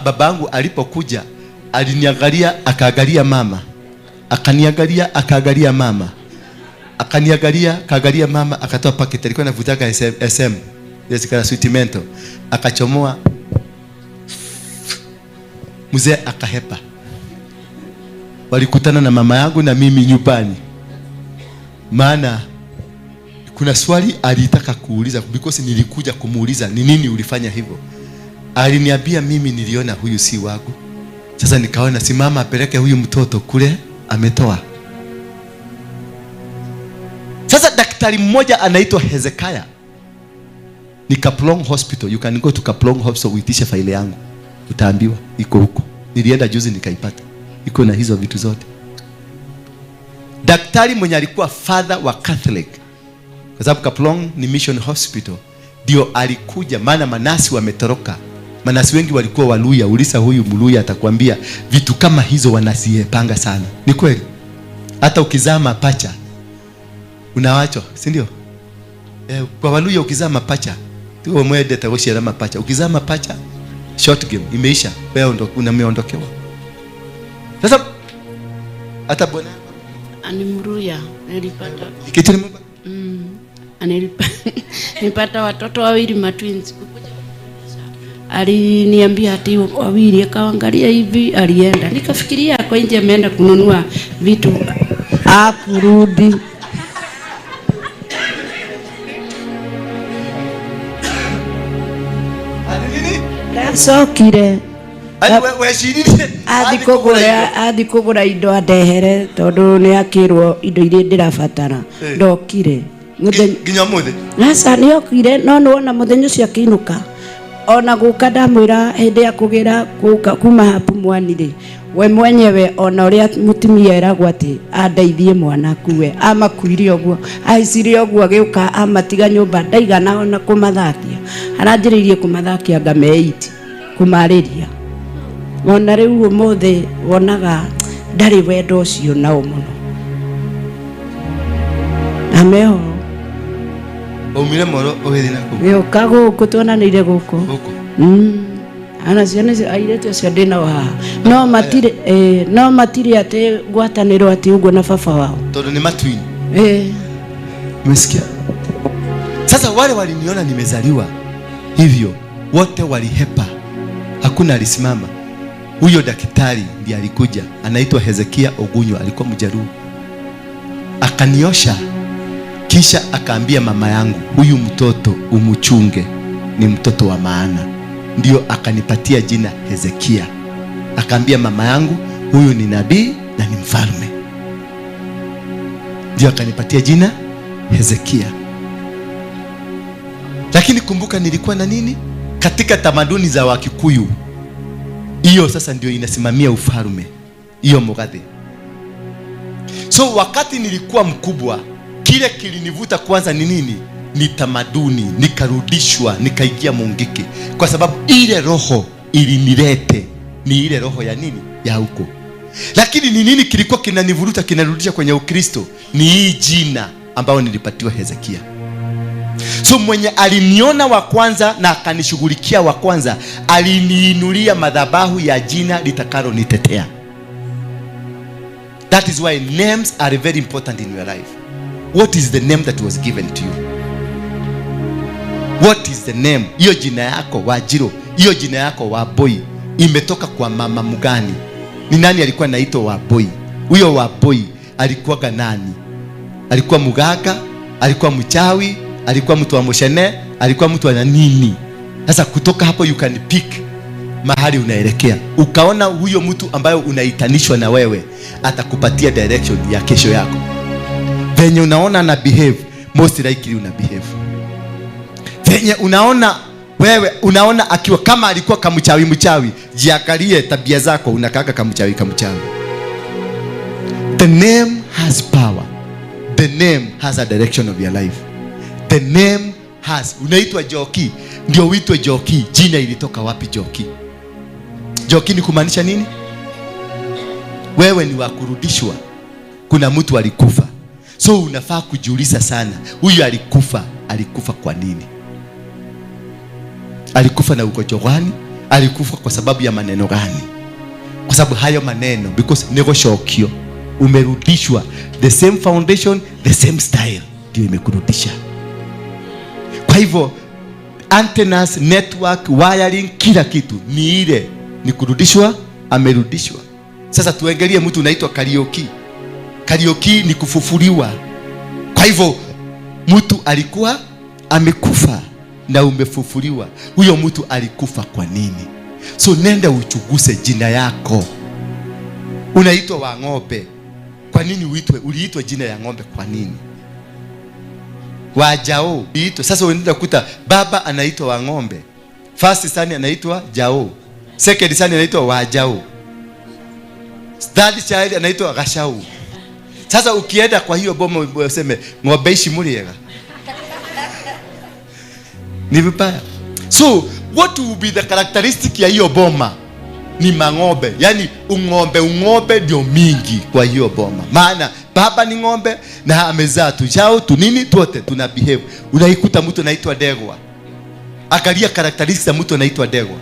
Speaker 2: babangu alipokuja aliniangalia, akaangalia mama, akaniangalia, akaangalia mama, akaniangalia, akaangalia mama, akatoa packet. Alikuwa anavutaga SM, SM yes, kana sweet mento, akachomoa, mzee akahepa. Walikutana na mama yangu na mimi nyumbani, maana kuna swali alitaka kuuliza, because nilikuja kumuuliza ni nini ulifanya hivyo. Aliniambia mimi niliona huyu si wangu. Sasa nikaona si mama apeleke huyu mtoto kule ametoa. Sasa daktari mmoja anaitwa Hezekiah, ni Kaplong Hospital. You can go to Kaplong Hospital uitishe faili yangu, utaambiwa iko huko. Nilienda juzi nikaipata, iko na hizo vitu zote. Daktari mwenye alikuwa father wa Catholic, kwa sababu Kaplong ni mission hospital, ndio alikuja, maana manasi wametoroka. Manasi wengi walikuwa Waluya. Ulisa huyu Mluya atakwambia vitu kama hizo wanasiepanga sana. Ni kweli, hata ukizaa mapacha unawachwa, si ndio? Kwa Waluya ukizaa mapacha, tu mwendete guciara mapacha. Ukizaa mapacha, short game imeisha. Wewe ndo unameondokewa. Sasa hata bwana
Speaker 3: Ani Mluya nilipata
Speaker 2: kitu ni mbaya.
Speaker 3: Nilipata watoto wawili matwins. Aliniambia ati wawili, akaangalia hivi, alienda. Nikafikiria kwa nje ameenda kununua vitu, hakurudi. Ndacokire. Athi kugura indo andehere tondu ni akirwo indo iria ndirabatara. Ndokire
Speaker 2: nginya muthi.
Speaker 3: Aca niokire no niwona muthenya ucio akiinuka. Ona guka ndamwira hindi ya kugira guka kuma hapu mwanire we mwenyewe ona uria mutumia eragwo ati andeithie mwana kuwe amakuire uguo aicirie uguo agiuka amatiga nyumba ndaigana ona kumathakia aranjiririe kumathakia ngameiti kumariria ona riu umuthi wonaga ndari wendo ucio nao muno ameho
Speaker 2: Umire moro ugithi naku
Speaker 3: gioka guku tuonanire guku
Speaker 2: guku
Speaker 3: ana ciana airetu acio ndi nao haha no matire no matire ati ngwataniro ati uguo na baba wao
Speaker 2: tondu ni matwin. Umesikia? Sasa wale waliniona nimezaliwa hivyo wote walihepa, hakuna alisimama. Huyo daktari ndiye alikuja, anaitwa Hezekia Ogunyo, alikuwa Mjaluo. Akaniosha kisha akaambia mama yangu, huyu mtoto umuchunge, ni mtoto wa maana. Ndio akanipatia jina Hezekia. Akaambia mama yangu, huyu ni nabii na ni mfalme. Ndio akanipatia jina Hezekia. Lakini kumbuka nilikuwa na nini? Katika tamaduni za Wakikuyu, hiyo sasa ndio inasimamia ufalme, hiyo mugathe. So wakati nilikuwa mkubwa, kile kilinivuta kwanza ni nini? Ni tamaduni. Nikarudishwa, nikaingia Mungiki. Kwa sababu ile roho ilinilete ni ile roho ya nini? Ya huko. Lakini ni nini kilikuwa kinanivuruta, kinarudisha kwenye Ukristo? Ni hii jina ambayo nilipatiwa Hezekia. So mwenye aliniona wa kwanza na akanishughulikia wa kwanza, aliniinulia madhabahu ya jina litakalo nitetea. That is why names are very important in your life. What is the name that was given to you? What is the name? Hiyo jina yako Wajiro, hiyo jina yako Waboi imetoka kwa mama mgani? Ni nani alikuwa anaitwa Waboi? Huyo Waboi alikuwa nani? Alikuwa muganga? Alikuwa mchawi? Alikuwa mtu wa moshene? Alikuwa mtu wa nini? Sasa kutoka hapo you can pick mahali unaelekea. Ukaona huyo mtu ambayo unaitanishwa na wewe, atakupatia direction ya kesho yako. Venye unaona na behave, most likely una behave. Venye unaona wewe, unaona akiwa kama alikuwa kamchawi mchawi, jiangalie tabia zako, unakaka kamchawi kamchawi. The name has power. The name has a direction of your life. The name has. Unaitwa Joki, ndio uitwe Joki. Jina ilitoka wapi Joki? Joki ni kumaanisha nini? Wewe ni wa kurudishwa. Kuna mtu alikufa. So unafaa kujiuliza sana, huyu alikufa, alikufa kwa nini? Alikufa na ugonjwa gani? Alikufa kwa sababu ya maneno gani? Kwa sababu hayo maneno, because negoshokio, umerudishwa. The same foundation, the same style ndio imekurudisha. Kwa hivyo antennas, network, wiring, kila kitu ni ile, ni kurudishwa, amerudishwa. Sasa tuangalie mtu unaitwa Kariuki. Kariuki ni kufufuliwa. Kwa hivyo mtu alikuwa amekufa na umefufuliwa. Huyo mtu alikufa kwa nini? So nenda uchuguse jina yako. Unaitwa wa ng'ombe. Kwa nini uitwe? Uliitwa jina ya ng'ombe kwa nini? Wajao uitwe. Sasa unaenda kukuta baba anaitwa wa ng'ombe. First son anaitwa Jao. Second son anaitwa Wajao. Third child anaitwa Gashau. Sasa ukienda kwa hiyo boma useme ng'ombe ici muriega. Ni vibaya. So what will be the characteristic ya hiyo boma? Ni mang'ombe. Yani ung'ombe ndio mingi kwa hiyo boma. Maana Baba ni ng'ombe na amezaa tujao tunini tuote tuna behave. Unaikuta mtu anaitwa Ndegwa. Angalia characteristics za mtu anaitwa Ndegwa.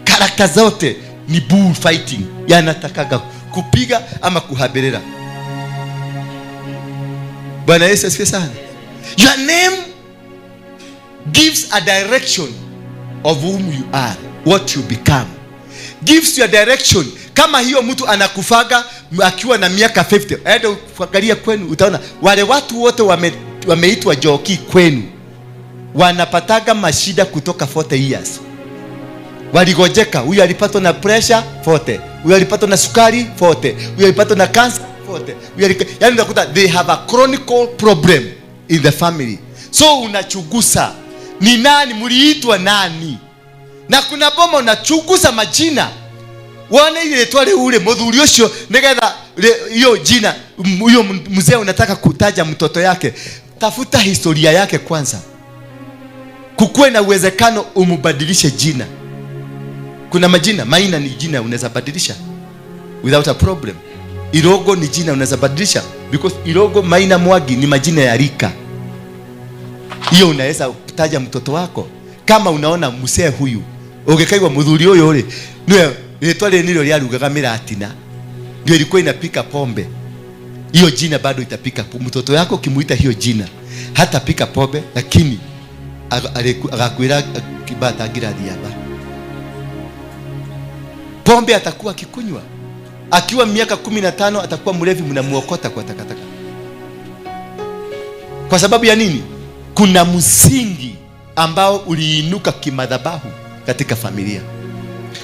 Speaker 2: Character zote ni bull fighting, yanatakaga kupiga ama kuhaberera. Bwana Yesu asifiwe sana. Your name gives a direction of whom you are, what you become. Gives you a direction. Kama hiyo mtu anakufaga akiwa na miaka 50, enda uangalie kwenu, utaona wale watu wote wameitwa Njoki kwenu wanapataga mashida kutoka 40 years. Waligojeka, huyu alipatwa na pressure 40, huyu alipatwa na sukari 40, huyu alipatwa na cancer 40. Huyu, yani unakuta they have a chronic problem in the family. So unachunguza ni nani mliitwa nani, na kuna boma unachunguza majina wone iretwa riu ri muthuri ucio nigetha hiyo jina, huyo mzee unataka kutaja mtoto yake, tafuta historia yake kwanza, kukuwe na uwezekano umubadilishe jina. Kuna majina, Maina ni jina unaweza badilisha without a problem. Irogo ni jina unaweza badilisha because Irogo, Maina, Mwagi ni majina ya rika. Hiyo unaweza kutaja mtoto wako kama unaona mzee huyu ugikaigua muthuri uyu ri niwe ritwa rĩrĩ nĩrĩo rĩarugaga mĩratina, ndio ilikuwa inapika pombe. Hiyo jina bado itapika. Mtoto yako ukimuita hiyo jina hatapika pombe, lakini agakwĩra kibata ngirathi ya ba pombe atakuwa akikunywa. Akiwa miaka 15 atakuwa mlevi, mnamuokota kwa takataka. Kwa sababu ya nini? Kuna msingi ambao uliinuka kimadhabahu katika familia.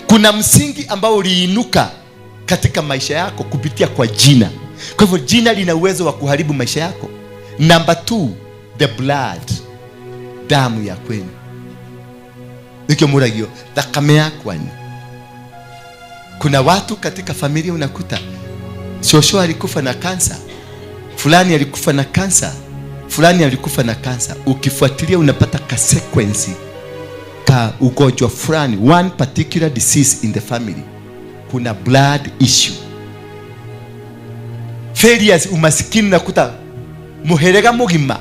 Speaker 2: Kuna msingi ambao uliinuka katika maisha yako kupitia kwa jina. Kwa hivyo jina lina uwezo wa kuharibu maisha yako. Number 2, the blood, damu ya kwenu. Nikio muragio thakame ya kwanyu. Kuna watu katika familia unakuta shosho alikufa na kansa, fulani alikufa na kansa, fulani alikufa na kansa. Ukifuatilia unapata ka sequence ka ugonjwa fulani, one particular disease in the family. Kuna blood issue, failures, umasikini. Nakuta muherega mugima,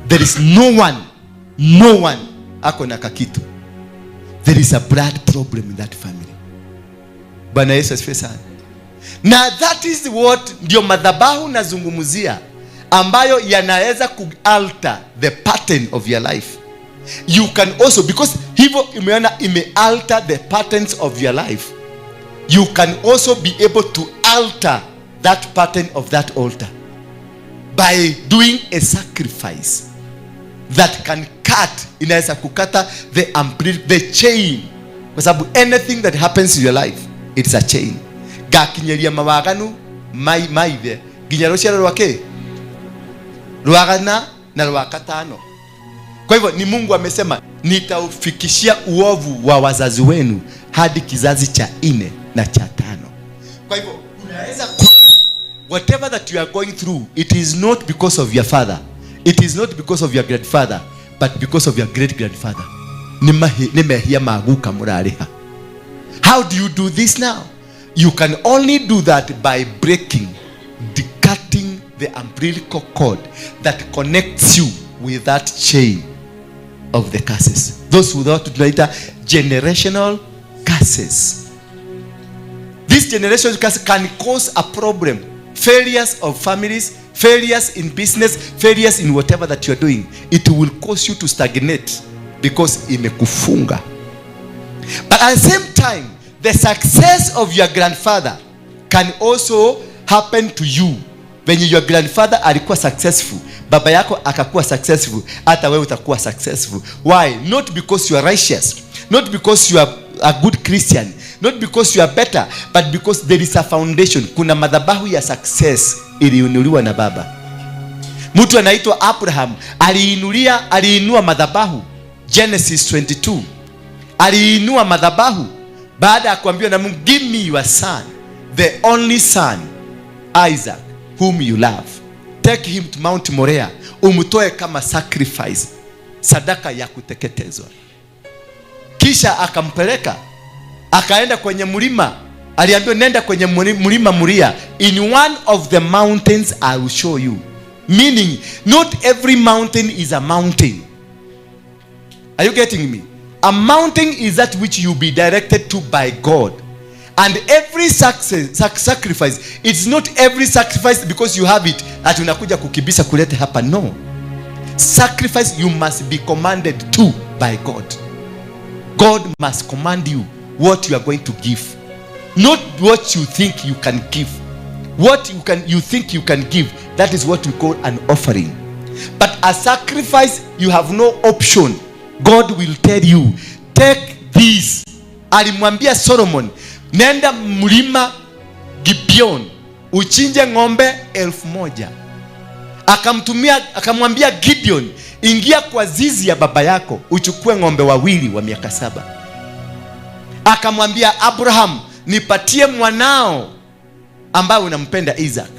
Speaker 2: there is no one, no one ako na kakitu. There is a blood problem in that family. Bwana Yesu asifiwe sana. Na that is what ndio madhabahu nazungumzia ambayo yanaweza kualter the pattern of your life. You can also, because hivyo umeona imealter the patterns of your life, you can also be able to alter that pattern of that altar by doing a sacrifice that can cut, inaweza kukata the chain, kwa sababu anything that happens in your life, it's a chain. Gakinyeria mawaganu maithe nginya ruciaro rwake rwagana na rwa katano. Kwa hivyo ni Mungu amesema nitaufikishia uovu wa wazazi wenu hadi kizazi cha 4 na cha 5. Kwa hivyo unaweza kuwa whatever that you are going through, it is not because of your father, it is not because of your grandfather, but because of your great grandfather. Ni mehia maguka murariha. How do you do this now? You can only do that by breaking, the cutting the umbilical cord that connects you with that chain of the curses. Those without later generational curses. This generational curse can cause a problem. Failures of families, failures in business, failures in whatever that you are doing. It will cause you to stagnate because imekufunga. But at the same time, the success of your grandfather can also happen to you. When your grandfather alikuwa successful, baba yako akakuwa successful, hata wewe utakuwa successful. Why? Not because you are righteous, not because you are a good Christian, not because you are better, but because there is a foundation. Kuna madhabahu ya success iliinuliwa na baba. Mtu anaitwa Abraham aliinua madhabahu. Genesis 22. Aliinua madhabahu baada ya kuambiwa na Mungu, give me your son, the only son, Isaac, whom you love. Take him to Mount Moriah, umtoe kama sacrifice, sadaka ya kuteketezwa. Kisha akampeleka, akaenda kwenye mlima. Aliambiwa nenda kwenye mlima Moria, in one of the mountains I will show you. Meaning not every mountain is a mountain. Are you getting me? A mountain is that which you be directed to by God. And every sacrifice, it's not every sacrifice because you have it that unakuja kukibisa kulete hapa. No. Sacrifice you must be commanded to by God. God must command you what you are going to give. Not what you think you can give. What you think you can give, that is what we call an offering. But a sacrifice, you have no option. God will tell you, take this. Alimwambia Solomon, nenda mlima Gibeon, uchinje ng'ombe 1000. Akamtumia, akamwambia Gideon, ingia kwa zizi ya baba yako, uchukue ng'ombe wawili wa miaka 7. Akamwambia Abraham, nipatie mwanao ambaye unampenda Isaac,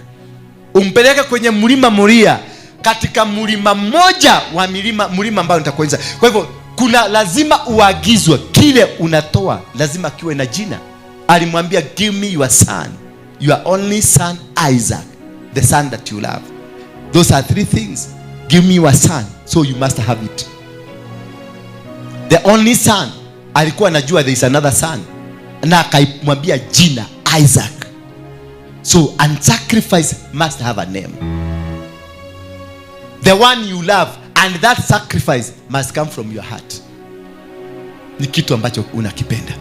Speaker 2: umpeleke kwenye mlima Moria, katika mlima mmoja wa milima, mlima ambao nitakuonyesha. Kwa hivyo kuna lazima uagizwe, kile unatoa lazima kiwe na jina. Alimwambia, give me your son, your only son Isaac, the son that you love. Those are three things. Give me your son, so you must have it. The only son, alikuwa anajua there is another son, na akamwambia jina Isaac. So and sacrifice must have a name. The one you love, and that sacrifice must come from your heart. Ni kitu ambacho unakipenda.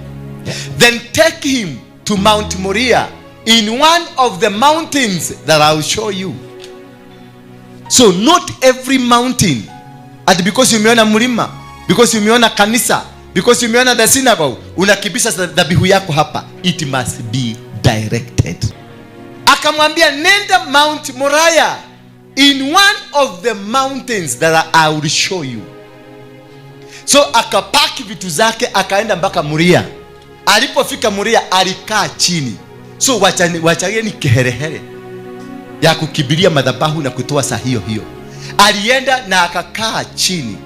Speaker 2: Then take him to Mount Moriah, in one of the mountains that I will show you. So not every mountain, and because umeona mlima, because umeona kanisa, because umeona the synagogue, unakibisha dhabihu yako hapa. It must be directed. Akamwambia nenda Mount Moriah, in one of the mountains that I will show you. So akapaki vitu zake akaenda mpaka Moria. Alipofika Moria alikaa chini. So wachageni kiherehere ya kukibiria madhabahu na kutoa saa hiyo hiyo. Alienda na akakaa chini.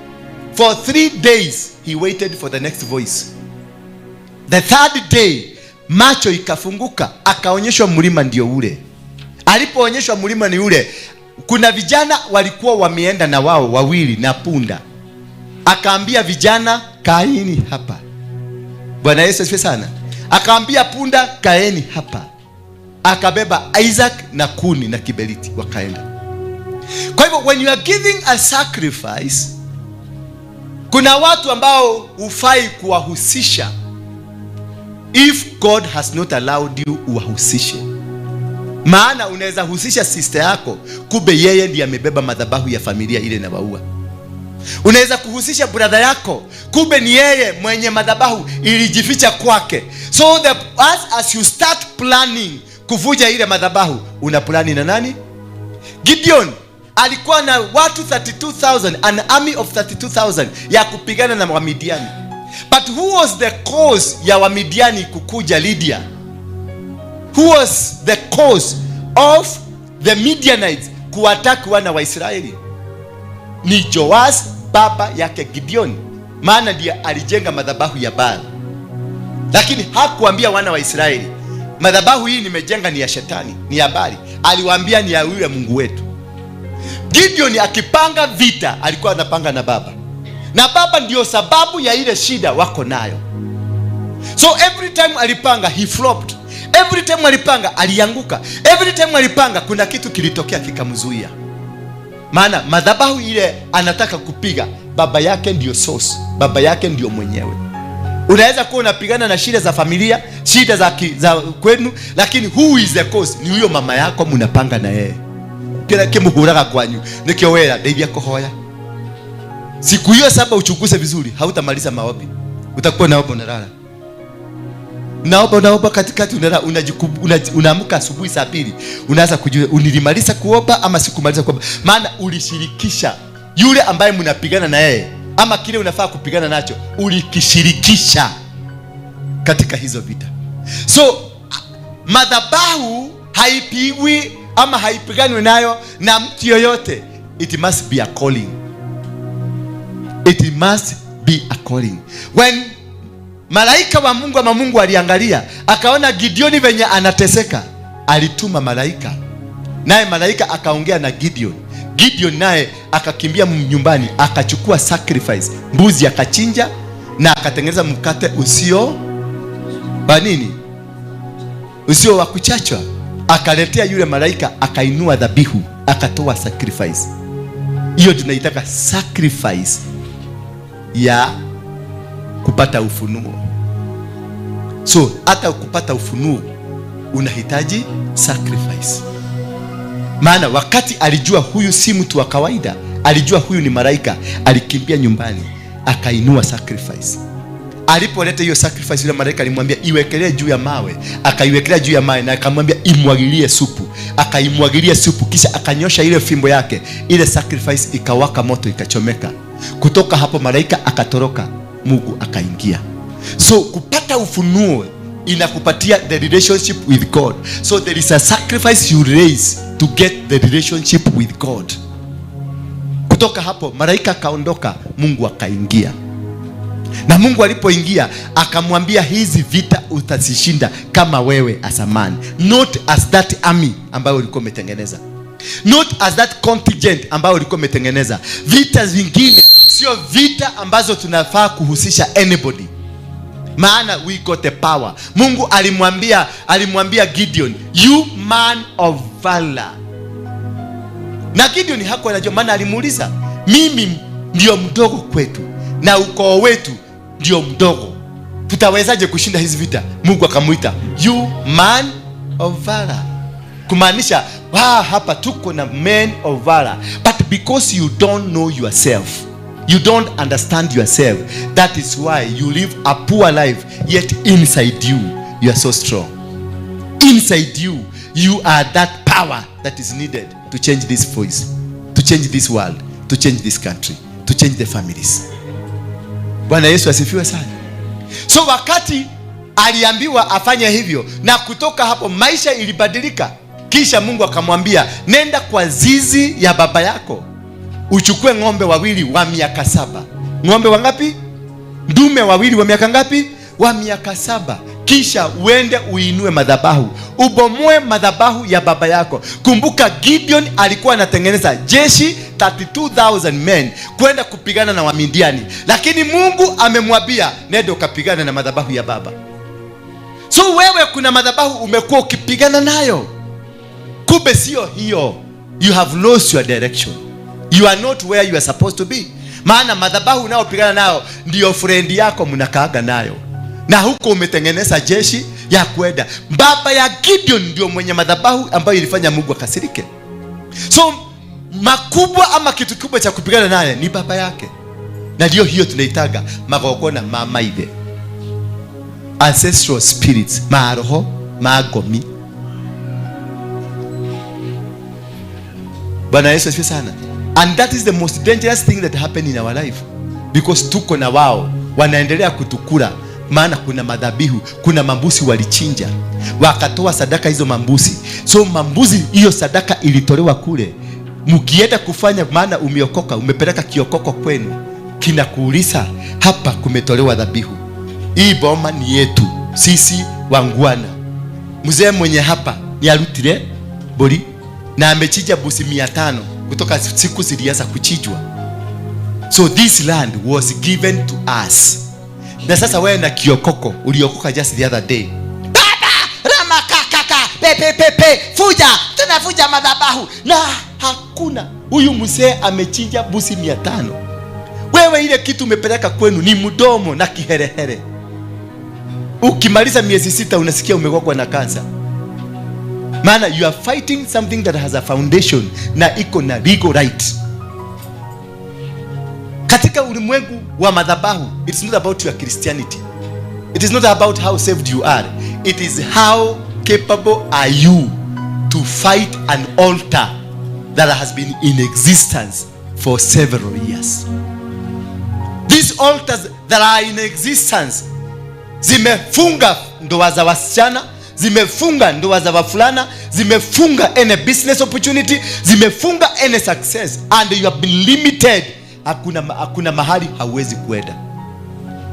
Speaker 2: For 3 days he waited for the next voice. The third day macho ikafunguka, akaonyeshwa mlima ndio ule. Alipoonyeshwa mlima ni ule, kuna vijana walikuwa wameenda na wao wawili na punda. Akaambia vijana, kaeni hapa. Bwana Yesu asifiwe sana. Akaambia punda, kaeni hapa. Akabeba Isaac na kuni na kiberiti, wakaenda. Kwa hivyo when you are giving a sacrifice, kuna watu ambao hufai kuwahusisha if God has not allowed you uwahusishe. Maana unaweza husisha sister yako, kumbe yeye ndiye amebeba madhabahu ya familia ile na waua. Unaweza kuhusisha brother yako, kumbe ni yeye mwenye madhabahu ilijificha kwake. So as you start planning kuvuja ile madhabahu, una plani na nani? Gideon alikuwa na watu 32,000, an army of 32,000 ya kupigana na Wamidiani. But who was the cause ya Wamidiani kukuja Lydia? Who was the cause of the Midianites kuattack wana wa Israeli? Ni Joas baba yake Gideon, maana ndiye alijenga madhabahu ya Baal. Lakini hakuambia wana wa Israeli, madhabahu hii nimejenga ni ya shetani, ni ya Baali. Aliwaambia ni ya yule Mungu wetu. Gideon akipanga vita alikuwa anapanga na baba, na baba ndio sababu ya ile shida wako nayo. So every time alipanga he flopped. Every time alipanga alianguka. Every time alipanga kuna kitu kilitokea kikamzuia. Maana madhabahu ile anataka kupiga, baba yake ndio source, baba yake ndio mwenyewe. Unaweza kuwa unapigana na shida za familia, shida za kwenu, lakini who is the cause? Ni huyo mama yako mnapanga na yeye. Kila kimuhuraga kwanyu nikio wera ndeithia kuhoya. Siku hiyo saba uchunguze vizuri, hautamaliza maombi. Utakuwa naomba unalala. Naomba unaomba katikati unalala, unaamka asubuhi saa 2, unaanza kujua nilimaliza kuomba ama sikumaliza kuomba. Maana ulishirikisha yule ambaye mnapigana na yeye, ama kile unafaa kupigana nacho ulikishirikisha katika hizo vita. So madhabahu haipigwi ama haipiganwi nayo na mtu yoyote. It must be a calling. It must be a calling. When Malaika wa Mungu ama Mungu aliangalia, akaona Gideoni venye anateseka, alituma malaika, naye malaika akaongea na Gideon. Gideon naye akakimbia nyumbani, akachukua sacrifice, mbuzi akachinja na akatengeneza mkate usio wa nini, usio wa kuchachwa, akaletea yule malaika, akainua dhabihu, akatoa sacrifice. Hiyo tunaitaka sacrifice ya kupata ufunuo. So hata kupata ufunuo unahitaji sacrifice. Maana wakati alijua huyu si mtu wa kawaida, alijua huyu ni malaika, alikimbia nyumbani akainua sacrifice. Alipoleta hiyo sacrifice, yule malaika alimwambia, "Iwekelee juu ya mawe." Akaiwekelea juu ya mawe na akamwambia, "Imwagilie supu." Akaimwagilia supu, kisha akanyosha ile fimbo yake, ile sacrifice ikawaka moto, ikachomeka. Kutoka hapo malaika akatoroka, Mungu akaingia. So kupata ufunuo inakupatia the relationship with God. So there is a sacrifice you raise to get the relationship with God. Kutoka hapo malaika akaondoka, Mungu akaingia. Na Mungu alipoingia akamwambia, "Hizi vita utazishinda kama wewe as a man, not as that army ambayo ulikuwa umetengeneza, not as that contingent ambayo ulikuwa umetengeneza." Vita zingine sio vita ambazo tunafaa kuhusisha anybody, maana we got the power. Mungu alimwambia Gideon, "You man of valor." Na Gideon hakuwa anajua, maana alimuuliza, "Mimi ndio mdogo kwetu na ukoo wetu ndio mdogo, tutawezaje kushinda hizi vita?" Mungu akamuita, "You man of valor," kumaanisha hapa tuko na men of valor, but because you don't know yourself, you don't understand yourself, that is why you live a poor life, yet inside you, you are so strong. Inside you, you are that power that is needed to change this voice, to change this world, to change this country, to change the families. Bwana Yesu asifiwe sana. So wakati aliambiwa afanye hivyo, na kutoka hapo maisha ilibadilika. Kisha Mungu akamwambia, "Nenda kwa zizi ya baba yako uchukue ng'ombe wawili wa miaka 7." Ng'ombe wangapi? Ndume wawili wa miaka ngapi? Wa miaka 7. Kisha uende uinue madhabahu, ubomoe madhabahu ya baba yako. Kumbuka Gideon alikuwa anatengeneza jeshi 32,000 men kwenda kupigana na Wamidiani, lakini Mungu amemwambia, "Nenda ukapigana na madhabahu ya baba." So wewe kuna madhabahu umekuwa ukipigana nayo, kumbe sio hiyo. You have lost your direction, you are not where you are supposed to be. Maana madhabahu unayopigana nayo ndiyo friend yako, mnakaaga nayo na huko umetengeneza jeshi ya kwenda. Baba ya Gideon ndio mwenye madhabahu ambayo ilifanya Mungu akasirike. So makubwa ama kitu kikubwa cha kupigana naye ni baba yake, na ndio hiyo tunaitaga magongona ma maithe, ancestral spirits, maroho magomi. Bwana Yesu asifiwe sana. And that is the most dangerous thing that happened in our life, because tuko na wao wanaendelea kutukula, maana kuna madhabihu, kuna mambuzi walichinja wakatoa sadaka hizo mambuzi. So mambuzi hiyo sadaka ilitolewa kule, mkienda kufanya, maana umeokoka, umepeleka kiokoko kwenu, kinakuuliza, "Hapa kumetolewa dhabihu, hii boma ni yetu sisi wangwana. Mzee mwenye hapa ni arutire mburi na amechinja mbuzi 500 kutoka siku zilianza kuchinjwa. So this land was given to us." Na sasa wewe na kiokoko uliokoka just the other day, baba rama kakaka pepe pepe fuja tunafuja madhabahu, na hakuna huyu mzee amechinja mbuzi 500. Wewe ile kitu umepeleka kwenu ni mdomo na kiherehere. Ukimaliza miezi 6 unasikia umegongwa na kansa, maana you are fighting something that has a foundation na iko na legal right. Katika ulimwengu wa madhabahu, it's not about your Christianity, it is not about how saved you are, it is how capable are you to fight an altar that has been in existence for several years. These altars that are in existence zimefunga ndoa za wasichana, zimefunga ndoa za wavulana, zimefunga any business opportunity, zimefunga any success, and you have been limited. Hakuna mahali hauwezi kuenda.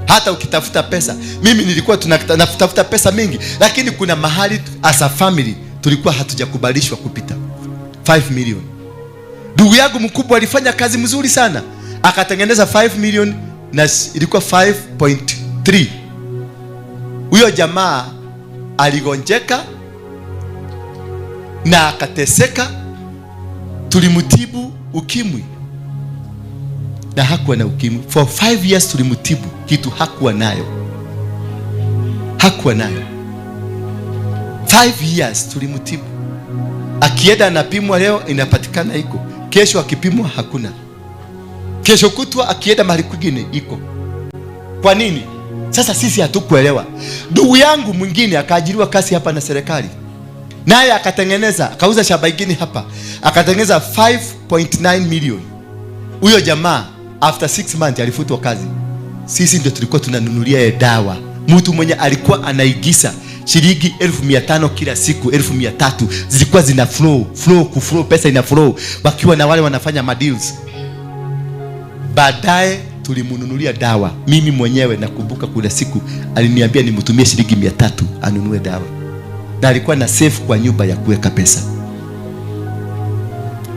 Speaker 2: Hata ukitafuta pesa, mimi nilikuwa tunatafuta pesa mingi, lakini kuna mahali as a family tulikuwa hatujakubalishwa kupita 5 million. Ndugu yangu mkubwa alifanya kazi mzuri sana, akatengeneza 5 million na ilikuwa 5.3. Huyo jamaa aligonjeka na akateseka, tulimtibu ukimwi na hakuwa na ukimwi for 5 years. Tulimtibu kitu hakuwa nayo, hakuwa nayo. 5 years tulimtibu, akienda anapimwa leo inapatikana iko, kesho akipimwa hakuna, kesho kutwa akienda mahali kwingine iko. Kwa nini? Sasa sisi hatukuelewa. Ndugu yangu mwingine akaajiriwa kazi hapa na serikali, naye akatengeneza, akauza shamba ingine hapa, akatengeneza 5.9 million. Huyo jamaa after 6 months alifutwa kazi. Sisi ndio tulikuwa tunanunulia yeye dawa. Mtu mwenye alikuwa anaigiza shilingi 500,000 kila siku, 300,000 zilikuwa zina flow flow kuflow, pesa ina flow, wakiwa na wale wanafanya madeals. Baadaye tulimnunulia dawa. Mimi mwenyewe nakumbuka kuna siku aliniambia nimtumie shilingi 300 anunue dawa, na alikuwa na safe kwa nyumba ya kuweka pesa,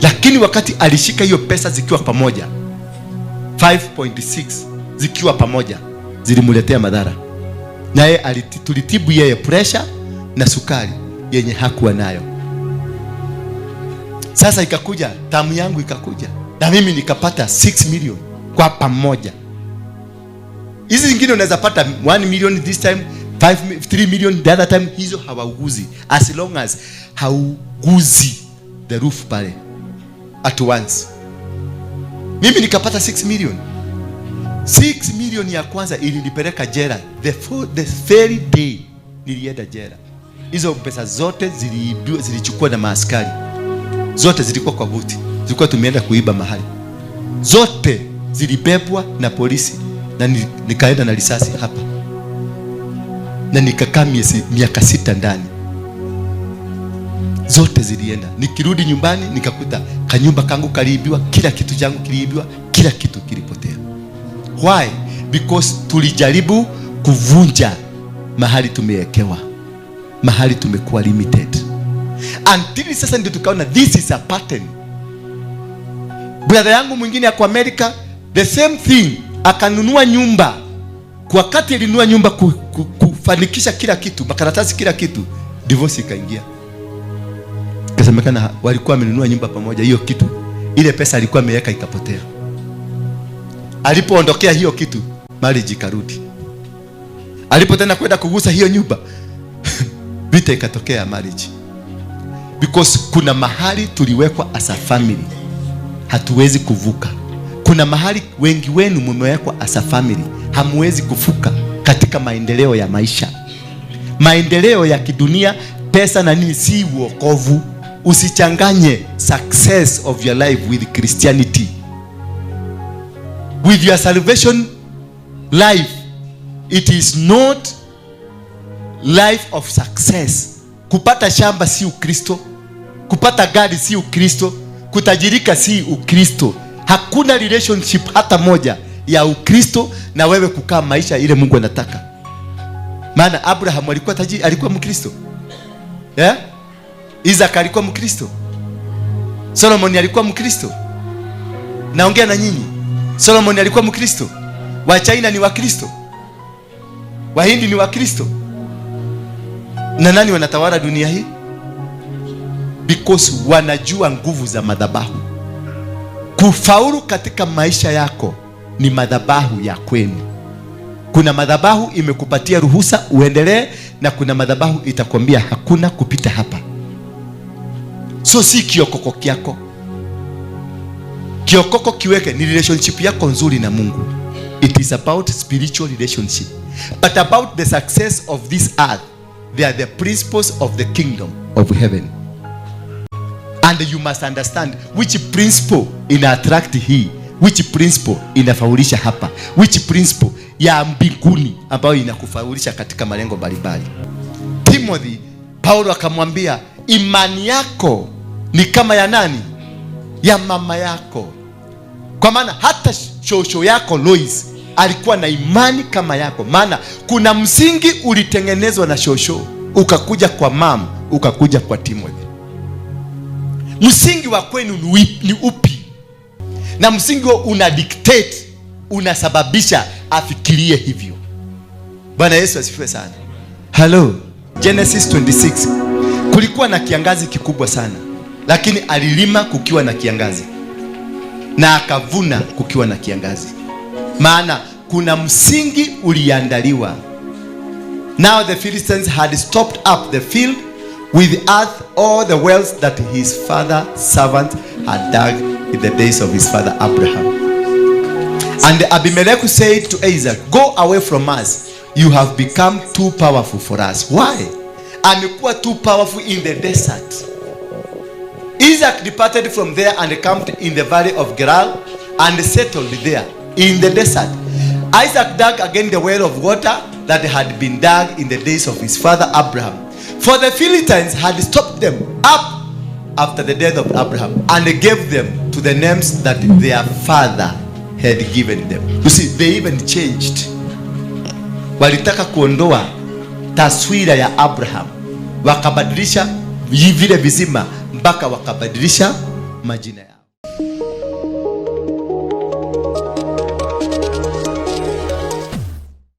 Speaker 2: lakini wakati alishika hiyo pesa zikiwa pamoja 5.6 zikiwa pamoja zilimletea madhara, naye tulitibu yeye pressure na sukari yenye hakuwa nayo. Sasa ikakuja tamu yangu ikakuja, na mimi nikapata 6 million kwa pamoja. Hizi zingine unaweza pata 1 million this time, 5 3 million the other time, hizo hawauguzi as long as hauguzi the roof pale at once. Mimi nikapata 6 million. 6 million ya kwanza ilinipeleka jela the very day nilienda jela. Hizo pesa zote ziliibiwa, zilichukua na maaskari, zote zilikuwa kwa buti, zilikuwa tumeenda kuiba mahali, zote zilibebwa na polisi na nikaenda na risasi hapa na nikakaa miaka 6 ndani, zote zilienda. Nikirudi nyumbani nikakuta kanyumba kangu kaliibiwa, kila kitu changu kiliibiwa, kila kitu kilipotea. Why? Because tulijaribu kuvunja mahali tumewekewa, mahali tumekuwa limited. Until sasa ndio tukaona this is a pattern. Brother yangu mwingine ako America, the same thing, akanunua nyumba. Kwa wakati alinunua nyumba kufanikisha kila kitu, makaratasi kila kitu, divorce ikaingia. Ikasemekana walikuwa wamenunua nyumba pamoja, hiyo kitu, ile pesa alikuwa ameweka ikapotea. Alipoondokea hiyo kitu, marriage ikarudi. Alipo tena kwenda kugusa hiyo nyumba, vita ikatokea marriage. Because kuna mahali tuliwekwa as a family, hatuwezi kuvuka. Kuna mahali wengi wenu mmewekwa as a family, hamwezi kuvuka katika maendeleo ya maisha. Maendeleo ya kidunia, pesa na nini, si wokovu. Usichanganye success of your life with Christianity. With your salvation life, it is not life of success. Kupata shamba si Ukristo, kupata gari si Ukristo, kutajirika si Ukristo. Hakuna relationship hata moja ya Ukristo na wewe kukaa maisha ile Mungu anataka. Maana Abraham alikuwa tajiri, alikuwa Mkristo. Yeah? Isaac alikuwa Mkristo. Solomon alikuwa Mkristo. Naongea na nyinyi. Solomon alikuwa Mkristo. Wa China ni Wakristo. Wahindi ni Wakristo. Na nani wanatawala dunia hii? Because wanajua nguvu za madhabahu. Kufaulu katika maisha yako ni madhabahu ya kwenu. Kuna madhabahu imekupatia ruhusa uendelee, na kuna madhabahu itakwambia hakuna kupita hapa. So si kiokoko kyako. Kiokoko kiweke ni relationship yako nzuri na Mungu. It is about spiritual relationship. But about the success of this earth, they are the principles of the kingdom of heaven. And you must understand which principle ina attract hii, which principle inafaulisha hapa, which principle ya mbinguni ambayo inakufaulisha katika malengo mbalimbali. Timothy, Paulo akamwambia imani yako ni kama ya nani? Ya mama yako. Kwa maana hata shosho yako Lois Alikuwa na imani kama yako, maana kuna msingi ulitengenezwa na shosho, ukakuja kwa mam, ukakuja kwa Timothy. Msingi wa kwenu ni upi? Na msingi huo una dictate, unasababisha afikirie hivyo. Bwana Yesu asifiwe sana. Hello. Genesis 26. Kulikuwa na kiangazi kikubwa sana, lakini alilima kukiwa na kiangazi na akavuna kukiwa na kiangazi, maana kuna msingi uliandaliwa. Now the Philistines had stopped up the field with earth all the wells that his father servant had dug in the days of his father Abraham. And Abimelech said to Isaac, "Go away from us. You have become too powerful for us." Why? Amekuwa too powerful in the desert. Isaac departed from there and camped in the valley of Gerar and settled there in the desert. Isaac dug again the well of water that had been dug in the days of his father Abraham. For the Philistines had stopped them up after the death of Abraham and gave them to the names that their father had given them. You see, they even changed. Walitaka kuondoa taswira ya Abraham, wakabadilisha vile visima mpaka wakabadilisha majina yao.